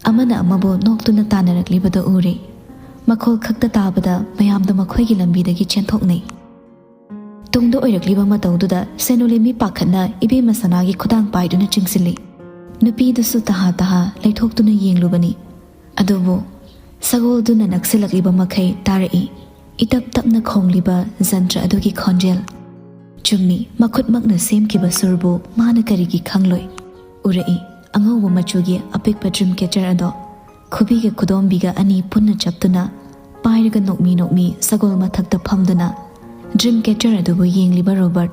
ꯑꯃꯅ ꯑꯃꯕꯨ ꯅꯣꯛꯇꯨꯅ ꯇꯥꯟꯅꯔꯛꯂꯤꯕꯗꯨ ꯎꯔꯦ꯫ ꯃꯈꯣꯜ ꯈꯛꯇ ꯇꯥꯕꯗ ꯃꯌꯥꯝꯗꯨ ꯃꯈꯣꯏꯒꯤ ꯂꯝꯕꯤꯗꯒꯤ ꯆꯦꯟꯊꯣꯛꯅꯩ꯫ ꯇꯨꯡꯗ ꯑꯣꯏꯔꯛꯂꯤꯕ ꯃꯇꯧꯗꯨꯗ ꯁꯦꯅꯨꯂꯦꯝꯕꯤ ꯄꯥꯈꯠꯅ ꯏꯕꯦꯝꯃ ꯁꯅꯥꯒꯤ ꯈꯨꯗꯥꯡ ꯄꯥꯏꯗꯨꯅ ꯆꯤꯡꯁꯤꯜꯂꯤ꯫ ꯅꯨꯄꯤꯗꯨꯁꯨ ꯇꯍꯥ ꯇꯍꯥ ꯂꯩꯊꯣꯛꯇꯨꯅ ꯌꯦꯡꯂꯨꯕꯅꯤ꯫ ꯑꯗꯨꯕꯨ ꯁꯒꯣꯜꯗꯨꯅ ꯅꯛꯁꯤꯜꯂꯛꯂꯤꯕ ꯃꯈꯩ ꯇꯥꯔꯛꯏ ꯏꯇꯞ ꯇꯞꯅ ꯈꯣꯡꯂꯤꯕ ꯖꯟꯇ꯭ꯔ ꯑꯗꯨꯒꯤ ꯈꯣꯟꯖꯦꯜ꯫ ꯆꯨꯝꯃꯤ, ꯃꯈꯨꯠꯃꯛꯅ ꯁꯦꯝꯈꯤꯕ ꯁꯨꯔꯕꯨ ꯃꯥꯅ ꯀꯔꯤꯒꯤ ꯈꯪꯂꯣꯏ? ꯎꯔꯛꯏ ꯑꯉꯧꯕ ꯃꯆꯨꯒꯤ ꯑꯄꯤꯛꯄ ꯗ꯭ꯔꯤꯝ ꯀꯦꯆꯔ ꯑꯗꯣ꯫ ꯈꯨꯕꯤꯒ ꯈꯨꯗꯣꯝꯕꯤꯒ ꯑꯅꯤ ꯄꯨꯟꯅ ꯆꯞꯇꯨꯅ ꯄꯥꯏꯔꯒ ꯅꯣꯛꯃꯤ ꯅꯣꯛꯃꯤ ꯁꯒꯣꯜ ꯃꯊꯛꯇ ꯐꯝꯗꯨꯅ ꯗ꯭ꯔꯤꯝ ꯀꯦꯆꯔ ꯑꯗꯨꯕꯨ ꯌꯦꯡꯂꯤꯕ ꯔꯣꯕꯔꯠ꯫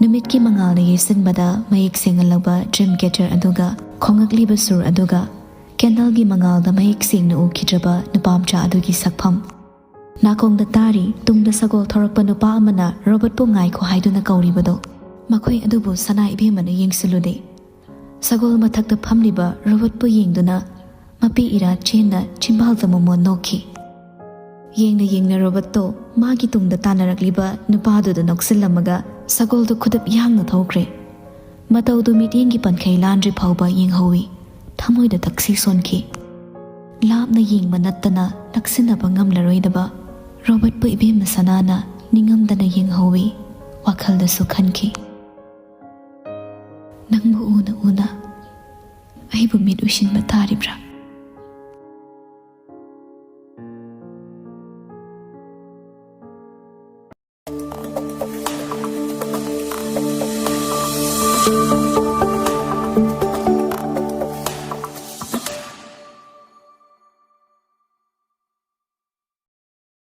ꯅꯨꯃꯤꯠꯀꯤ ꯃꯉꯥꯜꯅ ꯌꯩꯁꯤꯟꯕꯗ ꯃꯌꯦꯛ ꯁꯦꯡꯍꯜꯂꯕ ꯗ꯭ꯔꯤꯝ ꯀꯦꯆꯔ ꯑꯗꯨꯒ ꯈꯣꯡꯉꯛꯂꯤꯕ ꯁꯨꯔ ꯑꯗꯨꯒ ꯀꯦꯟꯗꯜꯒꯤ ꯃꯉꯥꯜꯗ ꯃꯌꯦꯛ ꯁꯦꯡꯅ ꯎꯈꯤꯗ꯭ꯔꯕ ꯅꯨꯄꯥꯃꯆꯥ ꯑꯗꯨꯒꯤ ꯁꯛꯐꯝ꯫ ꯅꯥꯀꯣꯡꯗ ꯇꯥꯔꯤ ꯇꯨꯡꯗ ꯁꯒꯣꯜ ꯊꯧꯔꯛꯄ ꯅꯨꯄꯥ ꯑꯃꯅ ꯔꯣꯕꯣꯠꯄꯨ ꯉꯥꯏꯈꯣ ꯍꯥꯏꯗꯨꯅ ꯀꯧꯔꯤꯕꯗꯣ꯫ ꯃꯈꯣꯏ ꯑꯗꯨꯕꯨ ꯁꯅꯥ ꯏꯕꯦꯝꯃꯅ ꯌꯦꯡꯁꯤꯜꯂꯨꯗꯦ꯫ ꯁꯒꯣꯜ ꯃꯊꯛꯇ ꯐꯝꯂꯤꯕ ꯔꯣꯕꯣꯠꯄꯨ ꯌꯦꯡꯗꯨꯅ ꯃꯄꯤ ꯏꯔꯥ ꯆꯦꯟꯅ ꯆꯤꯝꯕꯥꯜꯗ ꯃꯣꯃꯣꯟ ꯅꯣꯛꯈꯤ꯫ ꯌꯦꯡꯅ ꯌꯦꯡꯅ ꯔꯣꯕꯣꯠꯇꯣ ꯃꯥꯒꯤ ꯇꯨꯡꯗ ꯇꯥꯟꯅꯔꯛꯂꯤꯕ ꯅꯨꯄꯥꯗꯨꯗ ꯅꯣꯛꯁꯤꯜꯂꯝꯃꯒ ꯁꯒꯣꯜꯗꯨ ꯈꯨꯗꯞ ꯌꯥꯡꯅ ꯊꯧꯈ꯭ꯔꯦ꯫ ꯃꯇꯧꯗꯨ ꯃꯤꯠꯌꯦꯡꯒꯤ ꯄꯟꯈꯩ ꯂꯥꯟꯗ꯭ꯔꯤ ꯐꯥꯎꯕ ꯌꯦꯡꯍꯧꯏ꯫ ꯊꯃꯣꯏꯗ ꯊꯛꯁꯤ ꯁꯣꯟꯈꯤ꯫ ꯂꯥꯞꯅ ꯌꯦꯡꯕ ꯅꯠꯇꯅ ꯅꯛꯁꯤꯟꯅꯕ ꯉꯝꯂꯔꯣꯏꯗꯕ ꯔꯣꯕꯣꯠꯄꯨ ꯏꯕꯦꯝꯃ ꯁꯅꯥꯅ ꯅꯤꯡꯉꯝꯗꯅ ꯌꯦꯡꯍꯧꯏ꯫ ꯋꯥꯈꯜꯗꯁꯨ ꯈꯟꯈꯤ, "ꯅꯪꯕꯨ ꯎꯅ ꯎꯅ ꯑꯩꯕꯨ ꯃꯤꯠ ꯎꯏꯁꯤꯟꯕ ꯇꯥꯔꯤꯕ꯭ꯔꯥ?"